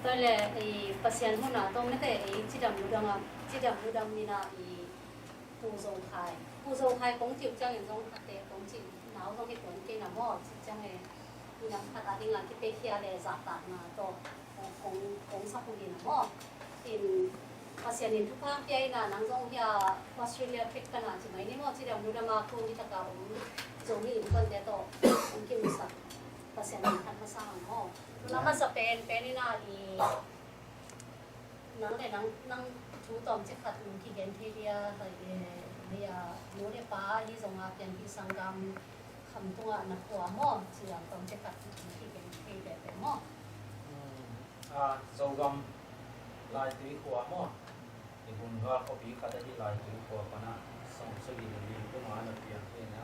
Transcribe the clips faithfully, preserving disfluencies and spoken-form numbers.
Tua le, i Pasian hun a tawm mete, i cidam ludam a, cidam ludam ni na, i Pu Zo Khai. Pu Zo Khai kong cih ciangin zong a te kong cih nau zong hi tuan kei na maw, cih ciang e, i nam khat a ding a kipekhia le zahtakna tawh kong, kong sak uh hi na maw. In Pasian in thupha pia ina nang zong hia Australia trip ka na ci mai ni maw, cidam ludam a kong hi taka om Zomi innkuante tawh kong kimusak. Pasian in khat masa hang maw. Tuna masa pen, pen ina i nang le nang, nang thu tawm cik khat nong kigen thei dia, hai, eh, nia, nu le pa hi zonga pianpih sanggam Khamtung ah na khua maw, ci a tawm cik khat nong kigen thei dia pe maw. Hmm. Ah, Zogam Laitui khua maw. I Bunga khuapi khat ahi Laitui khua pan a sawm sagih le li kum a na piang hi na.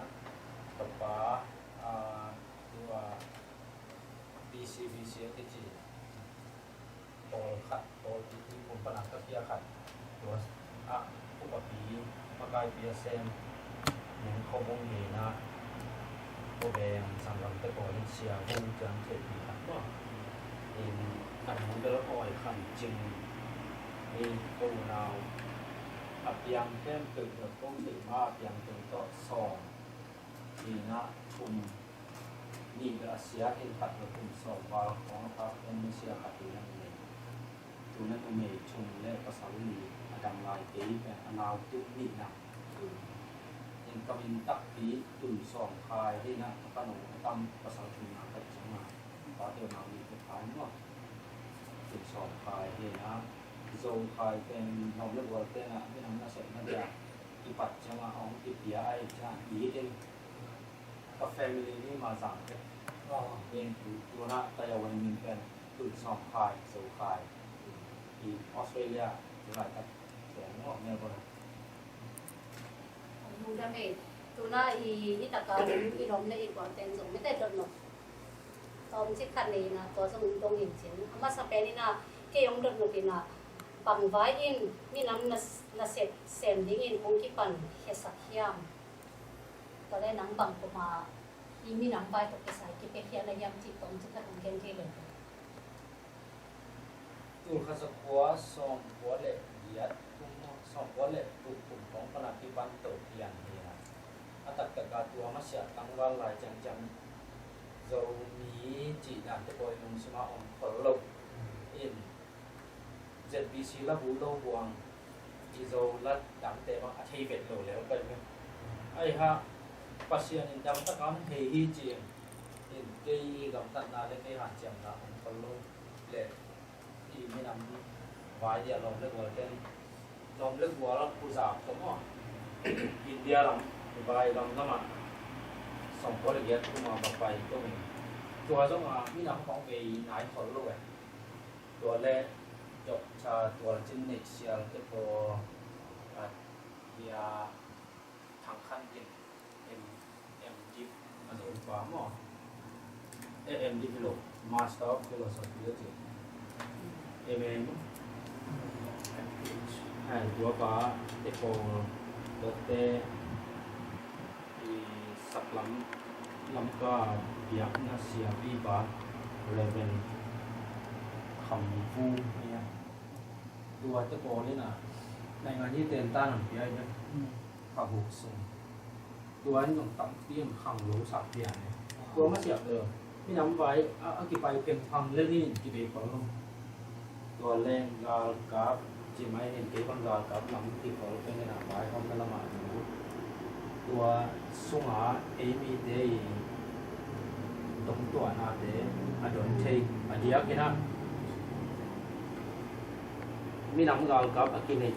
Ka pa, ah, tua B C B C a kici pawl khat, pawl khat, tuiphum pan a ka pia khat, tua ah upapi, makaipi a sem, neng khuabung ngeina, khuabeng sanggamte pawl in sia vung ciang theihpi khat maw. In a nung bel awi khan cing, ei ko unau a piang khempeuh bel ko theih ma a piang khempeuh tawh sawm. Ina kum nih bel a sia in khat bel kum sawm val khawng a phak in sia khat in a nei. Tuna numei thum le pasal nih a dang lai kei pen a nau tuk nih na. In ka min takpi Tun Sawm Khai hi na, ka kano a tam pasal thum na ka ciang a. Pa teu nau nih ka khai maw. Tun Sawm Khai hi na, Zo Khai pen nom le gual te na, minam na sep na dia. Kipat ciang a hong kipia ai ciang a, i in ka family ni ma zang te. Min tu, tuna ka yau an min pen Tun Sawm Khai, Zo Khai. I Australia, tu laitak, Melbourne. Tuna i, i taka i lom le i kual ten zong mete dot nok. Tawm cik khat nei na, tua zong dong in cin. A masa pen ina, kei hong dot nok ina, bang vai in, minam na, na sep, sem dingin hong kipan khiasak hiam. Tua le nang bang kuma, i minam vai tawh kisai kipekhia na hiam cih tawm cik khat hong gen thei le. Tulkhat zakua sawmkua le giat kum, sawmkua le guk kum khawng pan a kipan to pian hi a. A taktak a tua masiah tangval lai ciangciang Zomi cih dante pawi lungsim a om khol lo. In Z B C la bu lo buang, i Zo la dangte bang a thei vet lo lel kai ve. Ai ha, Pasian in dangtak a hong thei hi ci-in, in kei gamtatna le kei hanciamna om khol lo le, i minam vai dia lawm le gual ken, lawm le gual a puzak tawh maw, India lam, vai lam lamah sawmkua le giat kuma va pai tawh in, tua zong a minam khawng vei nai khol lo e. Tua le Doctor Tualcin Neihsial te pawl, a, bia Thang Khan Gin, M, M.Div a zo pa maw. Eh, M.Div lo, Master of Philosophy a ci. M.A maw. Eh, tua pa te pawl, tua te i saklam Lamka biakna siapipa Reverend Kham Vung hi a. Tua te pawl in a, naingan hi ten tan an pia hi ve. Kha guk sung. Tua in zong tampi an khang lo sak pian hi. Tua masiah bel minam vai a, a kipai pengphang lel in kibei khol lo. Tua leng galkap ci mai in, kei bang galkap lam kikhol pen in a, vai hawmna lamah tu. Tua sunga ei mite i dongtuahnate a don thei a diak in a, minam galkap a kineih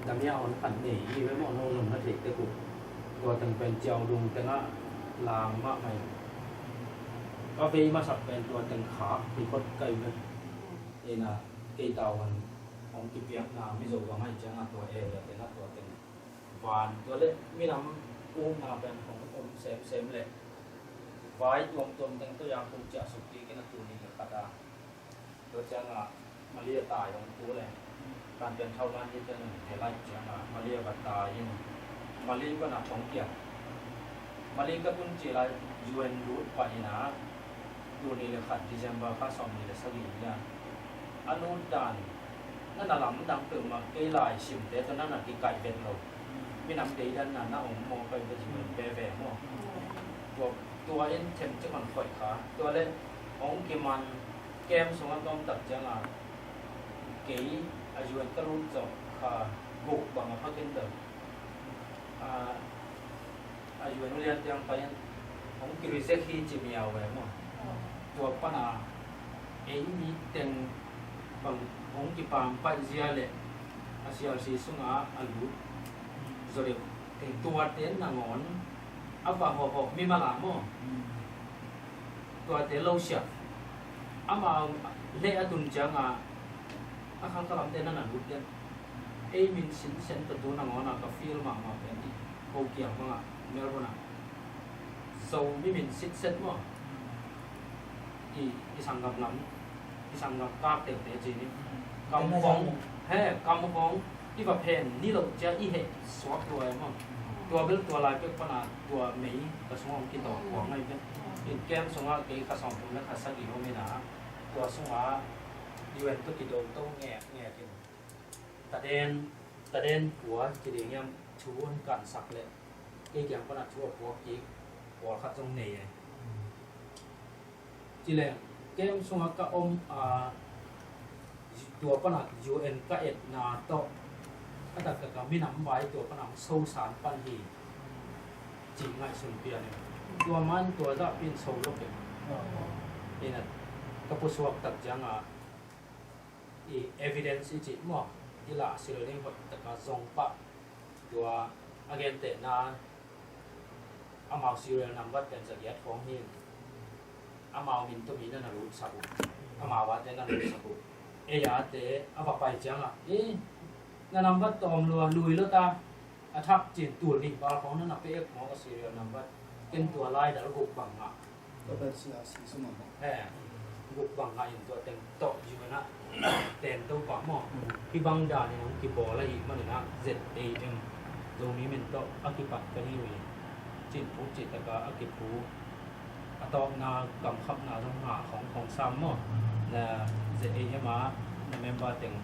damia hon khat nei hi ve maw, no zong na theih tek uh. Tua teng pen Ciaudung tengah lang mahmah in, ka vei masak pen tua teng khak hi phot kai ve. Ina, kei tau han hong kipiakna Mizo gam ahih ciangin tua area tengah tua teng van, tua le minam umna pen hong um semsem le vai tuamtuam teng tua yang kong ciah suk kik in a, tuni le khat a. Tua ciangin Malia tai hong tu le, kan pian thau nan hi teng he lai ciangin Malia va tai in, Mali pan a thong piak. Mali ka tun ci lai U N route pah in a, tuni le khat December kha sawmnih le sagih ni a, A lut dan na na lamdang peuhmah kei lai simte tawh na na kikaih vet lo. Minam deidanna na om maw, pai vet zi vet veve maw? Tua, tua in themcik hon khoih kha. Tua le hong kiman camp sungah ka om tak ciangah kei a U N ka lut zawh kha guk bang a pha ken deuh. A, a U N ulian tiang pai in hong ki-reject hi ci miau ve maw? Tua pana ei mi teng bang hong kipam paih zia le a C R C sungah a lut zaw deuh. Tuate nangawn a va hawhawh mi mala maw? Tuate lo siah. Amau leh a tun ciangah a khangkhalamte na na lut den. Ei min sinsen tawh tu nangawn a ka feel mahmah pen i ko kiang bangah Melbourne ah Zomi min sitset maw? I, i sanggam lam, i sanggam kak teute ci ni. Kam hong, he, kam hong i va phen ni lo cia i heh suak lua e maw? Tua bel tua lai pek pana tua mei ka sungah hong kitawk kuang ngai pen. In camp sungah kei kha sawmthum le kha sagih om in a, tua sungah U N tawh kido to ngek ngek in. Taden, taden kua ci ding hiam, thu hong kansak leh kei kiang pana thu a puak kik pawlkhat zong nei e. Ci leng camp sungah ka om a, tua pana U N ka etna tawh a taktak a minam vai tua pana hong sosan pan hi ci ngaihsun pian e. Tua man tua zahpi in so lo kei. Ina ka pusuak tak ciangah i evidence i cih maw, i lah sil ding hoih taka zong pah. Tua a gentehna amau serial number pen zagiat khawng hi. Amau min tawh mi na na lutsak uh, amau ate na lutsak uh. Ei ate a va pai ciangah, e, na number tawm lua lui lo ta. A thak cin tul nih bal khawng na na pe ek mawk a serial number. Ken tua lai dal guk bang ngah. Tua bel C R C sungah maw? He, guk bang ngah in tua teng tawh U N ah ten to pah maw? Hih bang dan in hong kibawl ahih manin ah Z A M Zomi min tawh a kipat ka hi uh hi. Cin phu cih taka a kiphu. A tawpna kamkhapna zong ngah khawng khawng sam maw? Na Z A M ah na member teng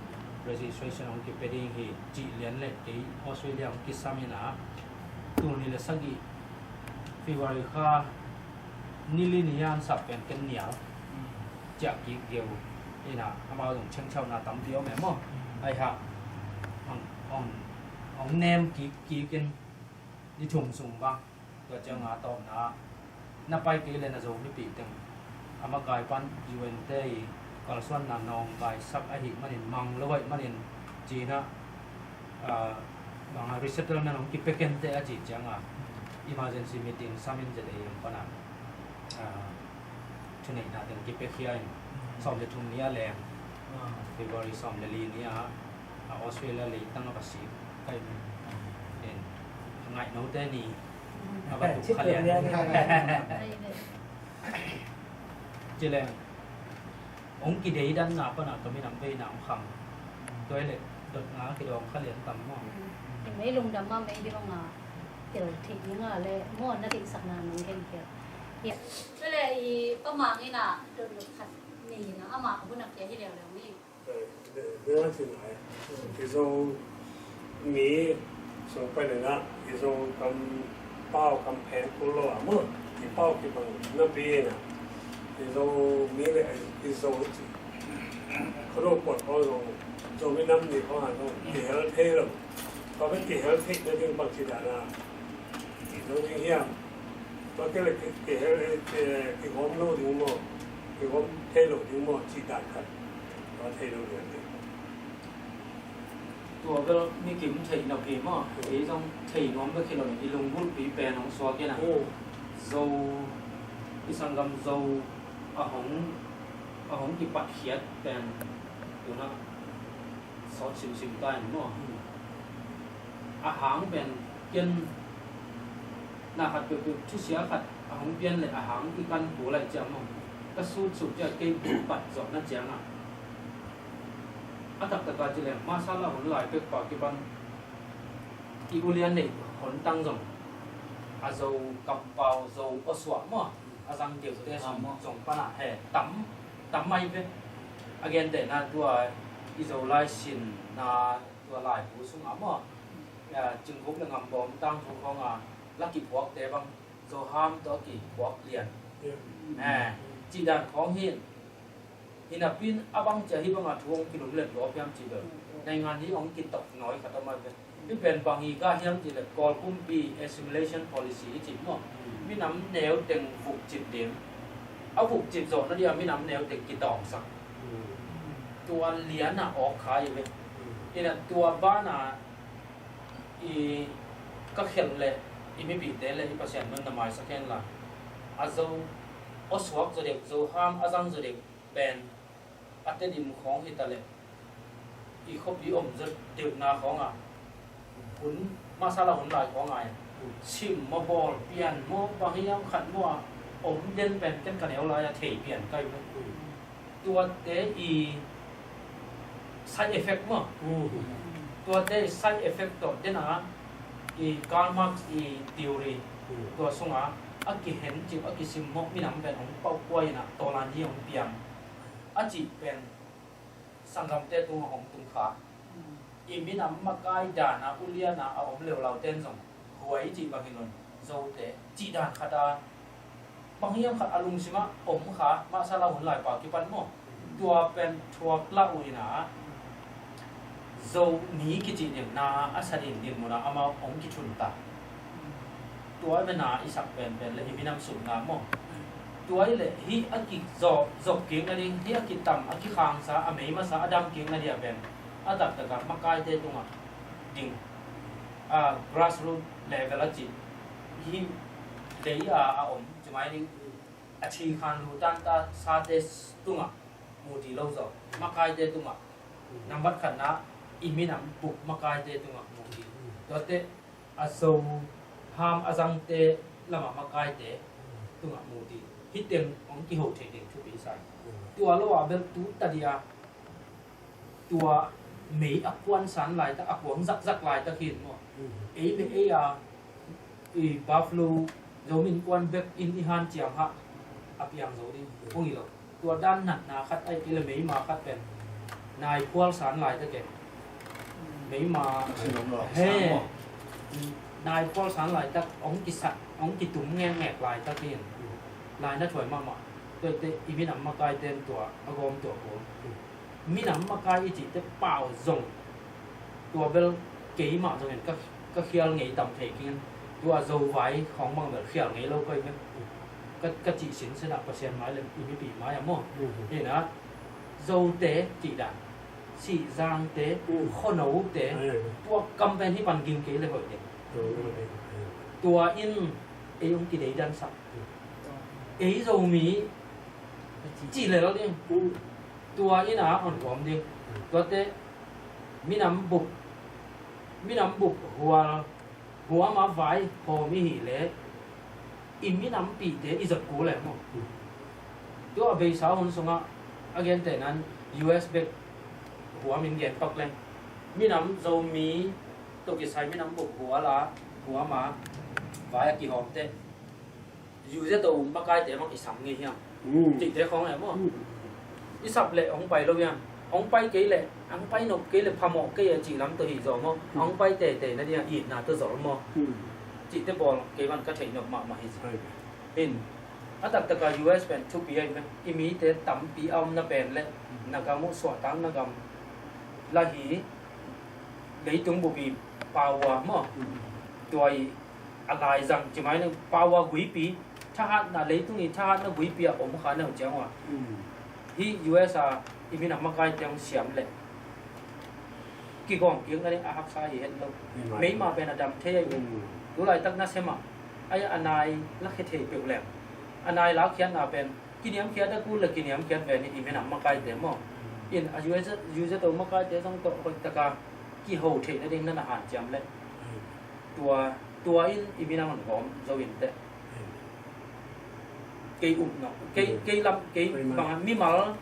registration hong kipia ding hi cih lian le kei Australia hong kisam in ah, tul nih le sagih February kha ni li ni an sap pen ken nial ciah kik geu in ah, amau zong chengchauhna tampi om e maw? Ai ha, hong, hong, hong nem kik kik in ni thum sung bang. Tua ciang a tawpna na pai kei le na Zo mipi teng a makai pan U N te i kalsuanna nawng gaisak ahih manin, mang lo ahih manin, Cina, ah, bang a resettlement hong kipia kente a cih ciang a emergency meeting sam in Z A M pana, ah, thuneihna teng kipiakhia in, sawm le thum ni a leng, February sawm le li ni a, a Australia leitang a va sik kai in, a ngaih note ni a va tuk kha lian. Ci leng hong kideidanna pana ka minam veina hong kham. Tua hi leh dotna kidawng kha lian tam maw? Mei lungdam a mei ding hong a tel theih ding a le maw, na deihsakna nong genkhia. Tua le i Pa Mang in a dotlut khat nei in a, amah a hun a kia hi leuleu ni. Nang a cin ai i Zo mi sung pai le na i Zo kam pau kam pheng kul lo a maw, i pau kibang na pi na i Zo mi le i Zo ci khuado puat kho Zo, Zo mi nam ni kho han Zo kihel thei lo. Kho pen kihel thei na ding bang ci dan a i Zo ding hiam? Tua kei le kihel, kigawm lo ding maw, kigawm thei lo ding maw ci dan khat. Tua thei lo ding. Tua bel mi kim theih na pi maw, ei zong thei nuam bek hi lo, i lunggulhpi pen hong suak in a. Zo, i sanggam Zo a hong, a hong kipatkhiat pen tuna sawt simsim ta in maw. A hang pen ken na khat peuhpeuh thusia khat a hong pian le a hang i kan kul lai ciang maw, ka sut suk ciang kei pat zawhna ciang a, a taktak a ci leng masa la hun lai pek pa kipan i ulian neih hon tang zong a Zo kampau, Zo awsuah maw, a zang deuhte zong pana he tam, tam mai ve. A gentehna tua i Zolai sinna tua laibu sungah maw, a, Cingkuk le Ngambawm tangthu khawngah la kiphuakte bang Zoham tawh a kiphuak lian. Yeah. Eh, cih dan khawng hi in. Hi napi in a bang cia hih bangah thu hong kilunlet lua piam cih bel. Naingan hi hong kitok nawi khat a om a ve. Hih pen bang hi ka hiam cih leh Kawl kumpi assimilation policy i cih maw. Minam neu teng vukcip ding. A vukcip zawhna dia minam neu teng kitawngsak. Tua lianah awk kha i ve. Hi na tua banah i ka khelh leh i mipihte leh i Pasian nunna maisak hen la. A Zo, aw suak zaw deuh, Zoham a zang zaw deuh pen a Tedim khawng hi ta leh i khuapi om zaw deuhna khawngah hun, masala hun lai khawngah sim maw, bawl pian maw, bang hiam khat maw a om den pen ken ka neu lai a thei pian ka hi ve. Tuate i side effect maw? Tuate i side effect tawh den a i Karl Marx i theory tua sungah a kihencip, a kisim maw, minam pen hong pauh kua in a tawlan hi hong piang a cih pen sanggamte tungah hong tung kha. I minam makai dana uliana a om leulauten zong huai i cih bangin un Zote cih dan khata bang hiam khat a lungsimah om kha, masala hun laipa kipan maw? Tua pen thuak lah uh ina Zomi kici ding na a sa ding ding muna amau hong kithun ta. Tua i mena i sak penpen le i minam sumna maw? Tua i le hih a kizop zop kik nading, hih a kitam a kikhangsa a mei masa a dam kik nadia pen a taktakah makaite tungah ding, a, grassroot level a cih hih lei a a om cimai ding a thikhan lu tanta sate tungah muti lo zaw, makaite tungah nambat khatna i minam bup makaite tungah muti. Tuate a Zoham a zangte lamah makaite tungah muti. Hih teng hong kiho thei ding thupi sa hi. Tua lo a bel tu tadia tua mei a kuansan laitak, a kuang zakzak laitak hi in maw? Ei le ei a i Buffalo Zomi Innkuan bek in i hanciam hah a piang zo ding hong hi lo. Tua dan natna khat ahih kei le meima khat pen nai phualsan laitak e. Meima he nai phualsan laitak hong kisat, hong kitum ngekngek laitak hi in. Laina thuai mahmah. Tuate i minam makaite in tua a gawm tua kul. Minam makai i cihte pau zong tua bel keimah zongin ka, ka khial ngei tam thei kingin tua Zovai khawng bang bel khial ngei lo koi ve. Ka, ka cih sinsenah Pasian mai le i mipi mai a maw? Hi na Zote cih dan, Sihzangte, Khonote, tua kam pen hih pan ging kei le hoih ding. Tua in ei hong kideidansak. Ei Zomi ci lel ding. Tua in a hon huam ding. Tuate minam bup, minam bup hual, huam a vai hawm i hih leh i minampihte i zot kul leh maw? Tua a beisa hun sungah a gentehnan U S bek huam in gen pak leh minam Zomi tawh kisai minam bup hual a huam a vai a kihawmte U Z O makaite mah i sam ngei hiam? Cihte khawng e maw? I sap leh hong pai lo hiam? Hong pai kei leh, hong pai nop kei leh phamawh kei a cih lam tawh hi zaw maw? Hong pai teitei nading a itna tawh zol maw? Cihte bawl kei van ka theih nop mahmah hi. Hin a taktaka U S pen thupi ahi ve. I mite tampi a omna pen leh na gam uh suahtakna gam la hi, leitung bupi power maw? Tua i a laizang cimai leng power guipi, thahatna, leitung i thahatna guipi a om kha na uh ciang uh a. Hih U S a i minam makaite hong siam leh kigawm kik nading a haksa hi het lo. Meima pen a dam thei ahi ve. Tulaitak nasem ah a nai lakhia thei peuh leng a nai lakkhiatna pen kiniamkhiat a kul le kiniamkhiat ve ni i minam makaite maw? In a U Z, U Z O makaite zong tawh hoihtaka kiho theih nading na na hanciam leh tua, tua in i minam hon gawm zo in teh. Kei upna, kei, kei lam, kei bang mimal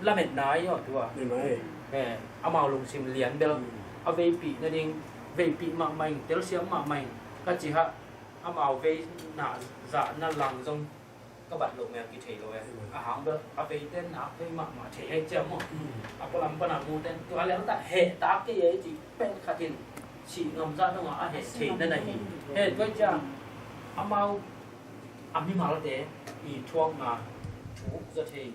lametna i aw tua. Amau lungsim lian bel a veipih nading, veipih mahmah in, telsiam mahmah in ka ci hah. Amau veina zahna lang zong ka bat loh mel kithei lo e. A hang bel a veiten nak vei mahmah thei hei ciam maw. A palam pana muten tua lel ta heh tak kei ei ci pen khatin si ngamza dong a heh thei na na hi. He tua ciang amau a mimalte i thuakna thuk zaw thei,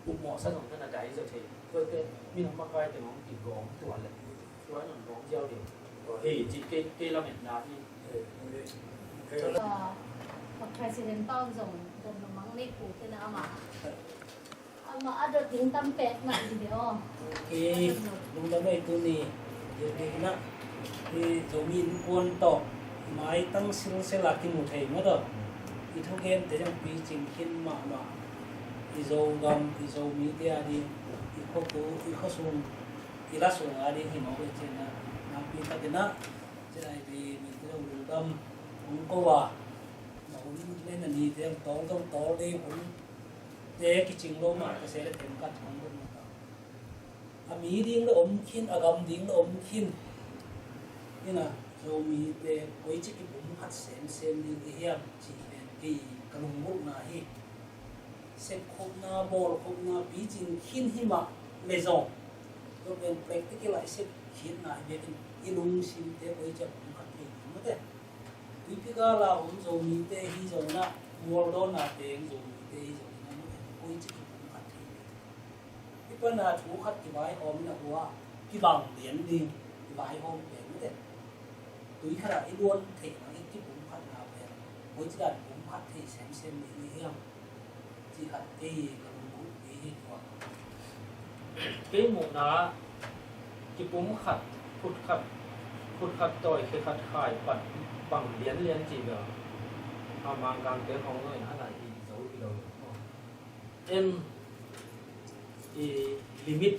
upmawhsa zong na na dai zaw thei. Tua te minam makaite mong kigawm tua le tua nang gawm ziau ding. Hei ci kei, kei lametna hi. President pau zong dot lo mang nei pu te na ama ama a dot ding tam pek ma di de o. Lungdam ei tuni. Dot ding na. Hi Zomi Innkuan tawh maitang silsela kimu thei mah tawh i thugen te zong picing khin mahmah. I Zogam i Zomite a ding, i khuaku i khuasung i lasung a ding hi mawk ei cian na. Nakpi takin ah cian ai bi mite zong lungdam hong ko a, na hun le na nite zong tawl zong tawl ding hun te kicing lo mah ka se le themkhat hong dot mah ta. A mi ding le om khin, a gam ding le om khin. Ina Zomite koici kipumkhat semsem ding i hiam cih pen kei ka lunggulhna hi. Sepkhopna, bawlkhopna picing khin hi mah le zong, tua pen practical ah i sep khitna hi biakin i lungsimte koici a pumkhat thei ding mate. Tuipi gala om Zomite hi zongin ah mualdawnna teng Zomite hi zongin ah mate koici kipumkhat thei ding. Hih pana thu khat kivaihawm in a hua kibang lian ding kivaihawm pen mate. Tui khatah i luan theihna i kipumkhatna pen koici dan pumkhat thei semsem ding i hiam cih khat kei ka lungkut ding hi tua. Kei muhna kipumkhat, khutkhat, khutkhat tawi khekhat khai pat bang lianlian cih bel a Mangkangte hong lo in a nai hi zo hi lo. En i limit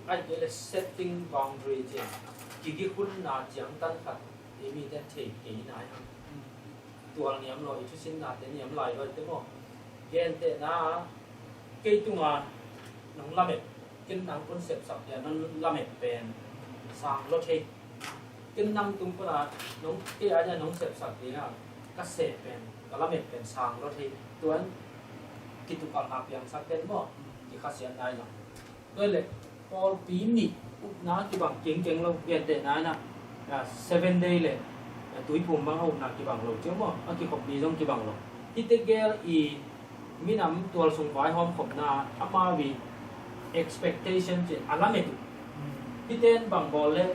ai kei le setting boundary ciang kigik hunna ciang tan khat i mite thei kei nai hang. Tual niam lo i thusinnate niam lai lo te maw? Gentehna kei tunga nong lamet, ken nang kun sepsak dia nong lamet pen sang lo thei. Ken nang tung pana nong kei a dia nong sepsak dia ka seh pen ka lamet pen sang lo thei. Tuan kitukalna piangsak pen maw? Kikhasiat nai lo. Tua le pawlpi nih upna kibang kengkeng lo, gentehna in ah seven day le tuiphum bang a upna kibang lo ciang maw, a kikhop ni zong kibang lo. Hihte gel i minam tual sung vaihawm khopna amau i expectation cih a lamet uh. Hihte in bang bawl le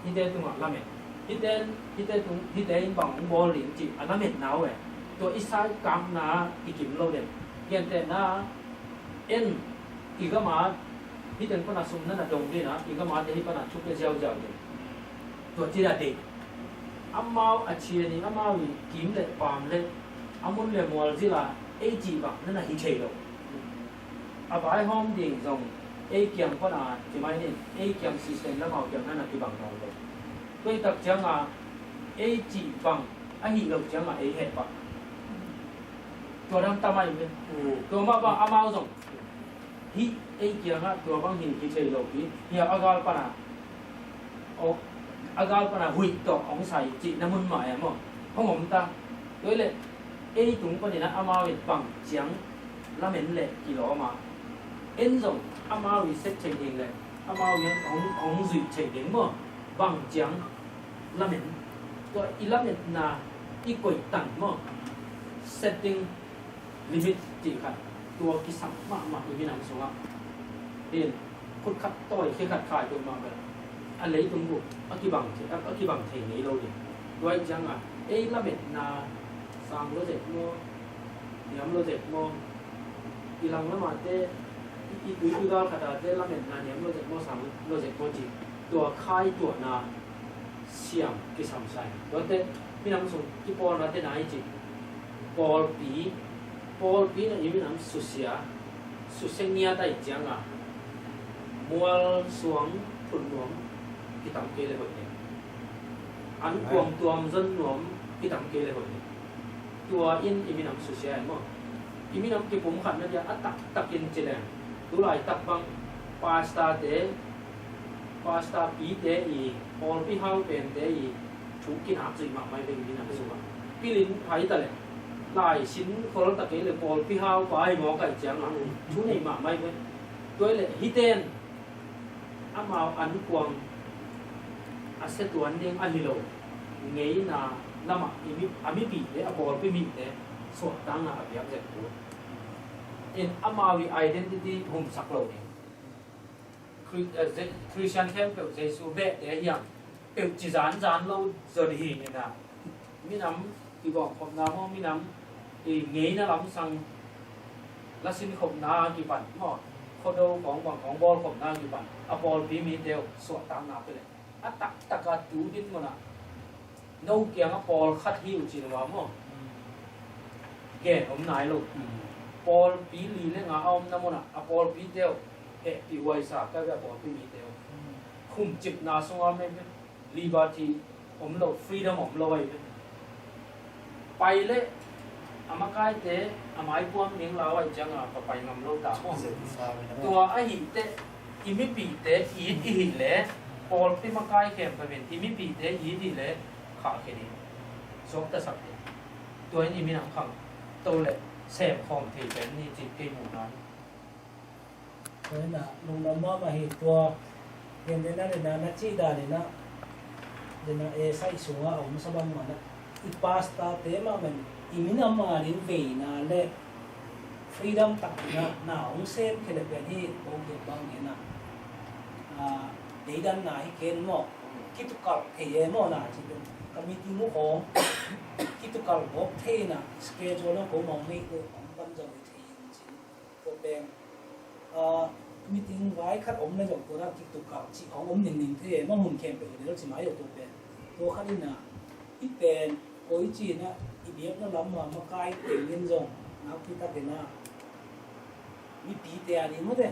hihte tungah lamet, hihte in hihte tung hihte in bang hong bawl ding cih a lametna uh e. Tua i saikakna i kim lo den. Gentehna en i gama hih teng pana sum na na dong dina i gama te hih pana thuk le ziauziau ding. Tua ci da ding. Amau a cian i amau i kim le paam le a mun le mual zila ei cih bang na na hi thei lo. A vaihawm ding zong ei kiang pana kimai nin ei kiang system lamau kiang na na kibang nawn lo. Tua i tak cianga ei cih bang a hih lo cianga ei heh pah. Tua dang tamai me. Tua mah bang amau zong hih ei kiangah tua bang hi hi thei lo pi. Hia a gal pana a gal pana huih tawh hong sai cih na mun mah e maw? Hong om ta. Tua le ei tung paninah amau in bang ciang lamen le kilawm a en zong amau i sep thei ding le amau in hong zuih thei ding maw? Bang ciang lamen tua i lametna i koih tan maw? Setting limit cih khat tua kisam mahmah i minam sungah hin khut khat tawi khi khat khai tua mah bel a leitung bup a kibang thei a kibang thei ngei lo ding. Tua i ciangah ei lametna sang lo zek maw? Niam lo zek maw? I lang lamate i tui tui gal khatate lametna niam lo zek maw sang lo zek maw cih tua khai tuahna siam kisamsai. Tuate minam sung kipawlna tena i cih pawlpi pawlpi na i minam susia susia ngiat a i cianga mual suang phun nuam kitam kei le hoih le an kuang tuam zon nuam kitam kei le hoih le tua in i minam susia e maw? I minam kipum khat na dia a taktakin ci leng tulai tak bang pasta te pasta pite i pawlpi hau pente i thu kinak zuih mahmah i veng minam sungah pilin hai ta le Lai sin khol ta kei le pawlpi haupa hi mawk ahih ciangin thu nei mahmah hi ve. Tua hi le hiten amau ankuang a sia tuan ding ahi lo, ngeina lamah i mi, a mipite, a pawlpi mite suahtakna a piak zet tu. In amau i identity humsak lo ding. Khri-, eh, Je-, Khristian khempeuh Jesu behte hiam peuh ci zanzan lo zaw ding hi ina. Minam kigawmkhopna maw, minam i ngeina lamsang lasin khopna kipan maw, Khuado khawng bang khawng bawlkhopna kipan a pawlpi mite uh suahtakna pia leh a taktaka tu din munah no kiangah pawlkhat hi uh ci lo a maw? Gen om nai lo. Pawlpi li le nga a omna munah a pawlpite uh hehpih huaisa ka ve, a pawlpi mite uh khumcipna sungah mei ve, liberty om lo, freedom om lo ahi ve. Pai le a makaite a maipuam ding lau ahih ciangin ka pai ngam lo ta maw? Tua ahih teh i mipite it i hih leh, pawlpi makai khempeuh in i mipite it i hih leh khahkhia ding, suaktasak ding. Tua in i minam khangto le semkhawm thei pen ni ci kei muhna. Tua hi a, lungdam mahmah hi. Tua gentehna le na, na cih dan in a, le na, eh, saih sungah a omsa bangmah in a, i pastorte mahmah in i minam a ding veina le freedom takin a na hong sem khia leh pen hi, ko gen bang in a, ah, deidanna hi ken maw? Kitukalh thei e maw, na cih pen ka meeting uh khawng kitukalh bawk thei in a, schedule a ko mah hong neih uh, hong pan zo hi thei in cin. Tua pen, ah, meeting vai khat om le zong tua na kitukalh cih khawng om ningning thei e, mah hun khempeuh hi lel ci mai lo tua pen. Tua khat in a, i pen koi ci in a, i biakna lam a makai teng in zong nakpi takin a, mipite a ding mawte,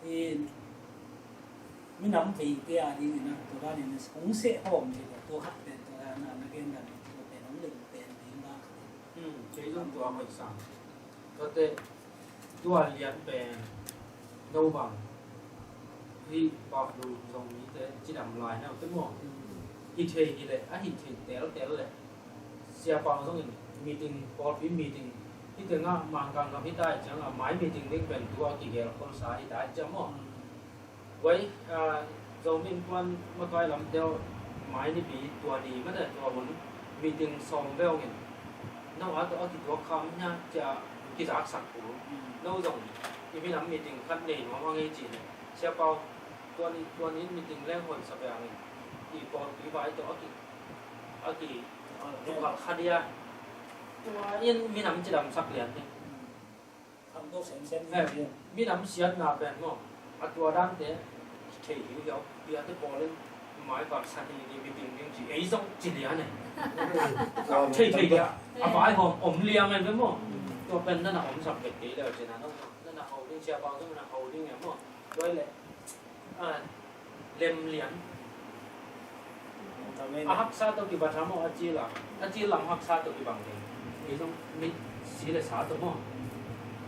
i minam veite a ding in a, tua dan in a hong seh hawm ding a, tua khat pen tua dan a, na gen dan tua pen hong leng pen ding dan khat in. Hmm, kei zong tua hoih sam. Tuate, tua lian pen no bang hih Paklu Zomite cidam lai na uh te maw? Hi thei hi leh, a hi thei teltel leh Sia Pau zongin meeting, pawlpi meeting hi tengah Mangkang gam hi ta ahih ciangin a mai meeting ding pen tua kigelkholsa hi ta ahih ciang maw? Wai, ah, Zomi Innkuan makai lamte uh mai Nipi tua ni mate tua hun meeting sawm ve ong in. No a tawh a kituak kha om hia cia kizaksak uh. No zong i minam meeting khat nei nuam hang ei ci le. Sia Pau, tua ni, tua ni meeting leng hoih sa piang in. I pawlpi vai tawh a ki, a ki, tukal kha dia. Tua in minam cidamsak lian ding. Khangto semsem hi. Minam siatna pen maw, a tua dante thei hi uh hiau, piate pawl in mai vaksan hi ni, meeting ding ci, ei zong ci lian e. Thei thei dia, a vaihawm om liang e maw. Tua pen nana omsak kei kei leu cina, nana hau ding, Sia Pau zong nana hau ding e maw. Tua le, a, lem lian. A haksa tawh kibat ha maw, a cil a. A cil lam haksa tawh kibang ding. Ei zong mit si le sa tawh maw.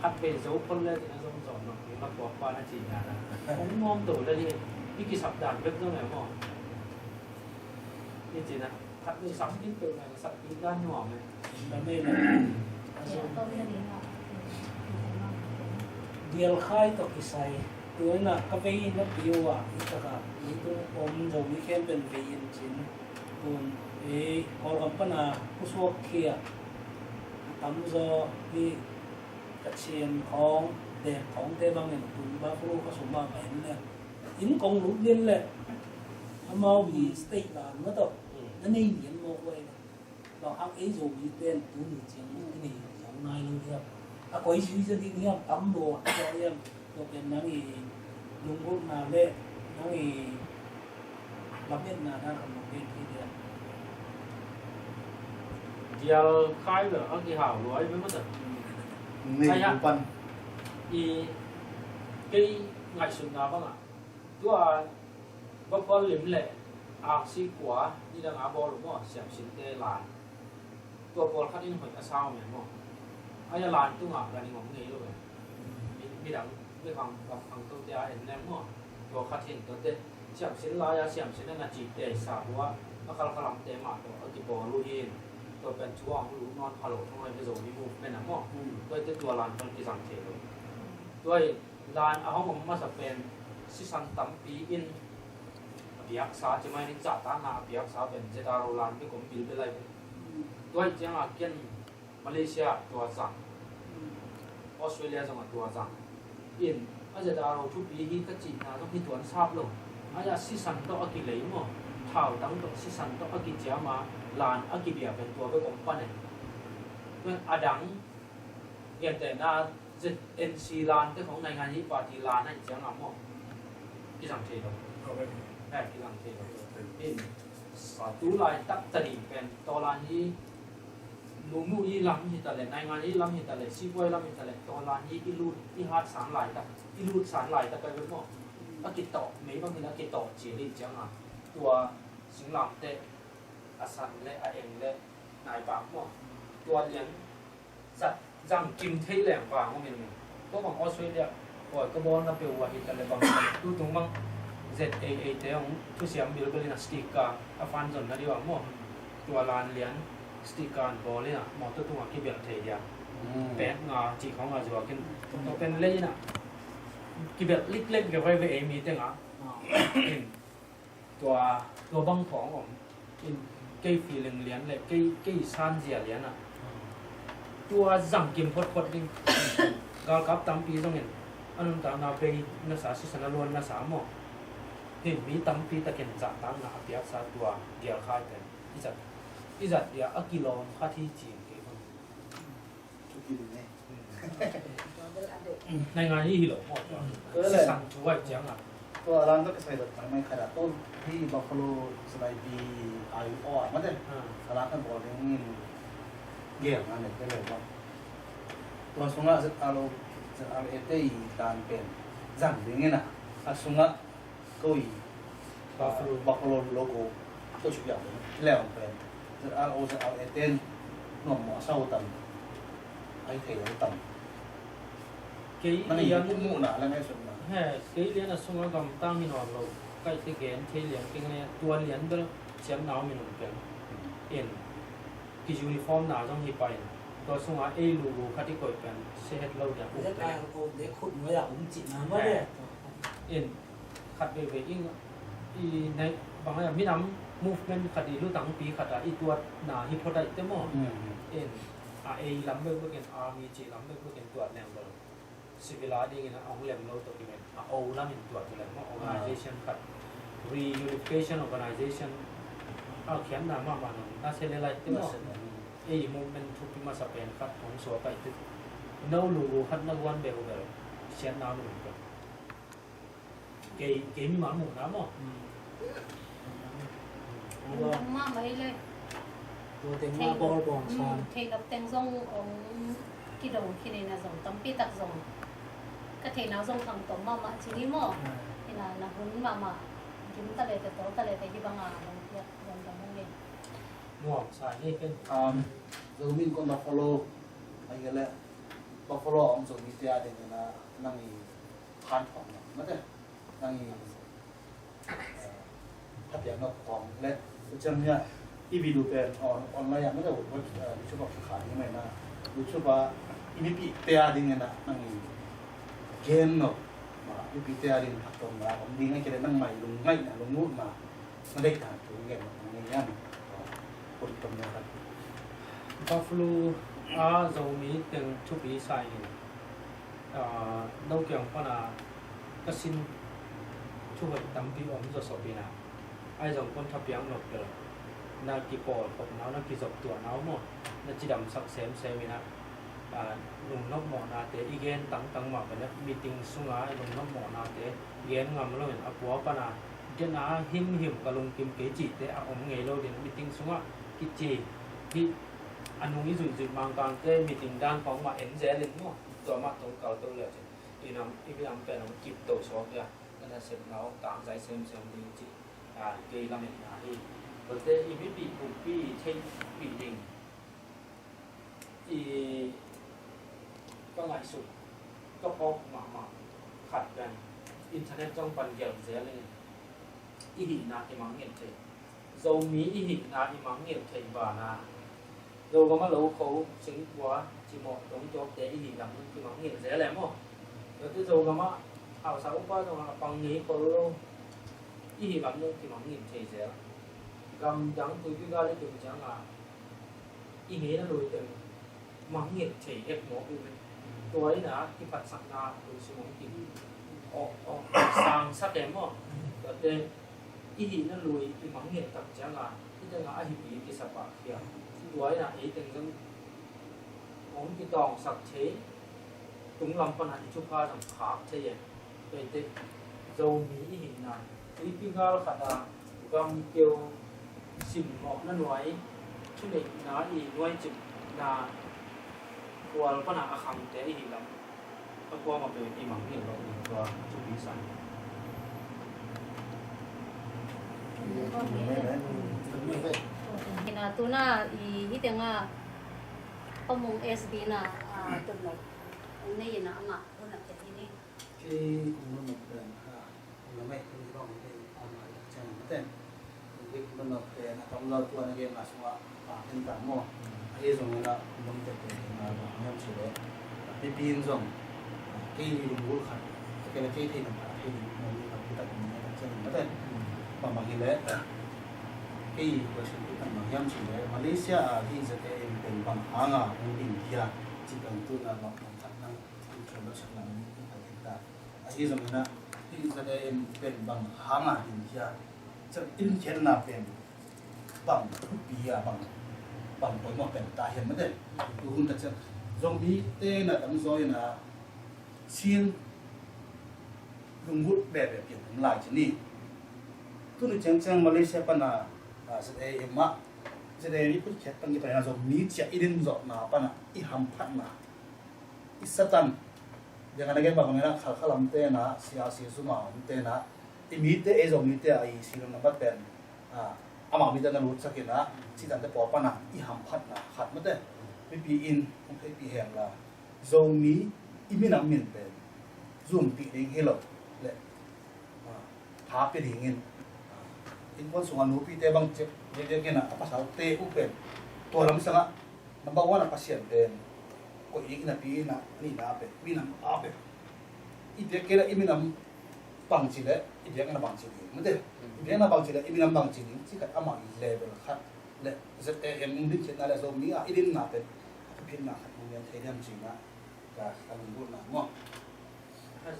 Khat vei zo khol le, tina zong zong nok ding la puak pa na ci nia na. Kong nuam to le ni, i kisap dan bek zong e maw. Ni cina, khat vei sam kin peuh na, sap kin dan nuam e. Dial khai tawh kisai. Tuina ka vei na piu a, i taka, i tung om zo mi khen pen vei in cin. Tun, e, Kawlgam pana kusuak khia. A tam zo, i ka chin khong, dek khong te bang in tun ba furu ka sum ba ba in le. In kong lut din le. Amau bi state la, na to. Na nei ni an mo ko e. Bang hang ei Zomite in tuni ciang i nei zo nai lo hiam? A koi zui zia ding hiam? Tam lo a tua hiam? Tua pen nang i lunggulhna le nang i lametna na ka mawk gen thei dia. Dial khai lo a kihau lo ai ve mata. Nei pan. I kei ngaihsutna bangah. Tua va phual lim le aksi kua nidang a bawl uh maw, siamsinte lai. Tua pawlkhat in hoih a sa om e maw. Ai a lai tungah ganhing om ngei lo e. Mi, midang, mi khang, khang, khangtote a en leng maw. Tua khat hin tuate siamsin lai a siamsin a na cihte sa uh a, a khalkhalamte mah tawh a kibawl uh hin. Tua pen thu a hong lut nawn pha lo thong lai, Mizo Ni movement ah maw. Hmm. Tua hi teh tua lan pen kizang thei lo. Tua hi lan a hong om masa pen sisan tampi in a piaksa, ci mai ning, zahtakna a piaksa pen Z R O lan bek om bilbel lai. Hmm. Tua hi ciangah ken Malaysia tua zang, Australia zongah tua zang in, a Z R O thupi hi ka cihna zong hi tuan sap lo. A, a sisan tawh a kilei maw, thautang tawh sisan tawh a kiciam a, lan a kibia pen tua bek om pan e. Tua a dang, gentehna Z N C lan te khong, naingan hi party lan ahih ciangah maw, kizang thei lo. Correct. Eh, kizang thei lo. In, tu laitak tading pen, tua lan hi, lungnu i lam hi ta leh, naingan i lam hi ta leh, sipuai lam hi ta leh, tua lan hi i lut, i hat san laitak, i lut san laitak ka ve maw. A kitawh, mei bang hi a kitawh cil hi ciangah, tua singlamteh a san le a eng le nai bang maw. Tua lian zat zang kim thei leng vang om in, ko bang Australia, oi, ka bawlna peuh uh ahi ta leh bang, tutung bang Z A A te hong thusiam bilbel in a sticker a fan zonna ding uh a maw. Tua lan lian sticker an bawl in a mawtaw tungah kibelh thei dia. Hmm. Pek nga cih khawng a zuak in. Tua pen lei in a kibelh liklek ve vai ve ei mi teng a. Ah. In. Tua, tua bang khawng om. In, kei feeling lian le, kei, kei sanzia lian ah. Tua zang kim photphot ding. Galkap tampi zongin a nuntakna bei nasa, sisan a luan nasa maw. Hin mi tampi takin zahtakna a piaksa tua gialkhai pen i zat, i zat dia a kilawm khat hi cin kei bang. Thupi ding e. Naingan i hi lo maw tua. Tua le. Sisan thu ai ciang a. Tua a lang ka kisai dot mai mai khat a, tua hi Buffalo Salai Bi ai aw a mate. Hmm. A lang ka bawl ding in gel na ne te le ba. Tua sungah Z R O, Z R A te i dan pen zang ding in a. A sungah Ko i, Buffalo. Buffalo logo ko suk ya. Leon pen Z R O, Z R A ten nuam mawh a sau tam. Ai thei lo tam. Kei lian mu na la ngai suk na. He, kei lian a sunga gamtang hi nuam lo. Kai te gen thei lian keng le tua lian bel siam nau mi nung pen. En. Ki uniform na zong hi pai. Tua sunga ei lu lu khat i koih pen se het lo dia. Z R O te khut nuai a um cih na ma le. En. Khat veivei ing i nei bang a minam movement khat i lutangpi khat a i tuatna hi phot aih te maw. Mm. In a ei lam bekbek in, army cih lam bekbek in tuat leng bel civil a dingin a hong lem lo tawh kimen a o lam in tuat leng maw, organization khat, reunification organization a khiatna mahmah nong na se le lai te maw. Ei movement thupi masa pen khat hong suak aih te. No lu lu khat na guan bek uh bel siatna mun bel. Kei, kei mimal muhna maw? Mm. Lungdam mahmah hi le. Tua teng mah bawl bawm sa. Mm, theih loh teng zong hong kidong khin in a zong tampi tak zong ka theihna zong khang tom mahmah ci ni maw? Mm. Hi na, na hun mahmah gim ta le te, tawh ta le te hi bang a hong piak lungdam hong nei. Nuam sa hi ken. Um, Zomi in kong Buffalo, a hi le Buffalo a om Zomite a ding in a nang i hanthawn mate. Nang i, eh, thapiak nop khawng le, ciang hiah i video pen on, online ah, mate, web, eh, YouTube ah kikha ding mai na. YouTube ah i mipihte a ding in a, nang i gen nop, ma, mipihte a ding phattuamna om ding a, kei le nangmah i lungngaihna, lungngaihna, na deihdan thu gen nop nang i hiam. Put tom na khat. Buffalo a Zomi teng thupi sa in. Ah, no kiang pana ka sin thuhoih tampi om zawsop ina. Ai zong kon thapiak nop bel na kipawl khopna uh, na kizop tuahna uh maw, na cidamsak semsem ina. Ah, lungnop mawhnate i gen tangtang mah bel meeting sunga lungnop mawhnate gen ngam loin a pua pana dena himhim ka lungkim kei cihte a om ngei lo din meeting sungah kici hi. A nung i zuihzuih Mangkangte meeting dan khawng mah en zel in maw, tua mah tawh kal to le cin. I nam, i minam pen hong kip to suak dia, na nasepna hong tangzai semsem ding cih, a, kei lametna hi. Kote i mipih pumpi i theihpih ding i ka ngaihsut, ka phawk mahmah khat pen internet zong pan gelh zel in i hihna i mangngilh thei. Zomi i hihna i mangngilh theih banah Zogam a lo kho, singkua, cimawh, dongtuakte i hih lam kimangngilh zel e maw? Tuate Zogam ah hausa upa zong a pang ngei kho lo i hih lam kimangngilh thei zel. Gamdang tuipi gal i tung ciangin i ngeina lui teng mangngilh thei hek mawk uh hi. Tua in a kiphatsakna lungsim hong ki, aw, aw, sangsak e maw? Tuate i hihna lui i mangngilh tak ciangin i tengah a hipi kisapah khia. Tua in a ei teng zong hong kitawngsak thei, tunglam pan a i thupha zong khak thei e. Tuate Zomi i hihna tuipi gal khat a gamkeu simmawhna nuai, thuneihna i nuaicipna khual pan a a khangte i hih lam a kuamah peuh i mangngilh loh ding tua thupi sa. Hina tuna i hih tengah Pa Mung S B na, ah, tun lo. Hong nei in a amah hun a pia hi ni. Kei kong nunung pen, ah, kong na mai kong hibang hong nei amah i tak ciang mate. Kong kei kong nunung pen a tam lo tua na gen a sungah, ah, hen ta maw. Ahi zongin a kong nunung pen pen a bang hiam cih leh, ah, mipi in zong, ah, kei lunggulh khat, a kei na kei thei nam khat, a kei lunggulh nam khat, kei tak kong nei tak ciang mate. Bang bang hi leh, kei question kong tak bang hiam cih leh, Malaysia a hih Z A M pen bang hanga hong ding hia, cih bang tuna bang bang khat nang Ahi zongin ah, hih Z A M pen bang hanga ding hia, ciang i lungkhiatna pen bang thupi a, bang, bang poimawh pen ta hiam mate. Tu hun tak ciang Zomite na tamzaw in ah Chin lunggulh veve pian om lai ci ni. Tuni ciangciang Malaysia pan a, a, Z A M ah, Z A M i putkhiat pan kipan a Zomi ciah i din zawhna pan a i hamphatna, i Satan, biakna gen bang bangin ah Khalkha lamte in ah, C R C Zuma lamte in ah, i mite, ei Zomite a i silo nambat pen, ah, amau mite na lutsak in ah, Satan te pawl pan a i hamphatna khat mate. Mipi in hong theihpih hen la, Zomi i minam min pen zumpih ding hi lo leh, ah, tha pia dingin, ah, innkuan sungah nupite bang cek, biakbiak in ah, a pasalte uh pen tua lam sangah number one a Pasian pen koih ding i napi in ah, a nihna pen minam a pen i biak kei leh i minam bangci leh i biakna bangci ding mate. I biakna bangci leh i minam bangci ding cih khat amah i level khat leh Z A M hong dingkhiatna leh Zomi a i dinna pen a thuphitna khat hong lian thei diam cih na ka, ka lunggulhna maw.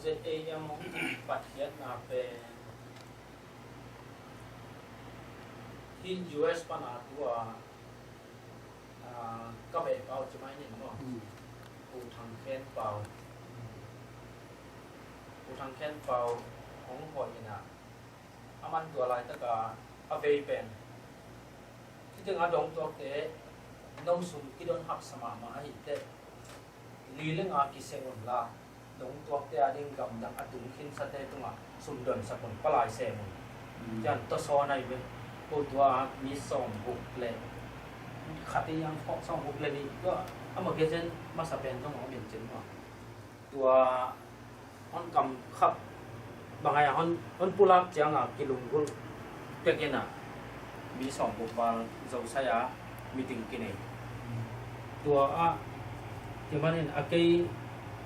Z A M hong patkhiatna pen hih U S pan a tua, ah, ka beh pau ci mai ning maw. Hmm. Pu Thang Khen Pau. Pu Thang Khen Pau hong hoih in ah, a man tua laitak a a vei pen, hih teng a dongtuakte no sum kidon haksa mahmah ahih teh, li le nga kiseh un la, dongtuakte a ding gamdang a tung khinsate tungah sum donsak un, palai sem un. Mm. Cian tawsawn ahi ve. Ko tua mi sawm guk le khat i ang khawk sawm guk le nih tua a magazine masa pen zong om in cin maw. Tua hon kam khap bang ai a hon, hon pulak ciang a kilunggulh pek in a mi sawm guk val Zosai a meeting kinei. Tua a, tua manin a kei,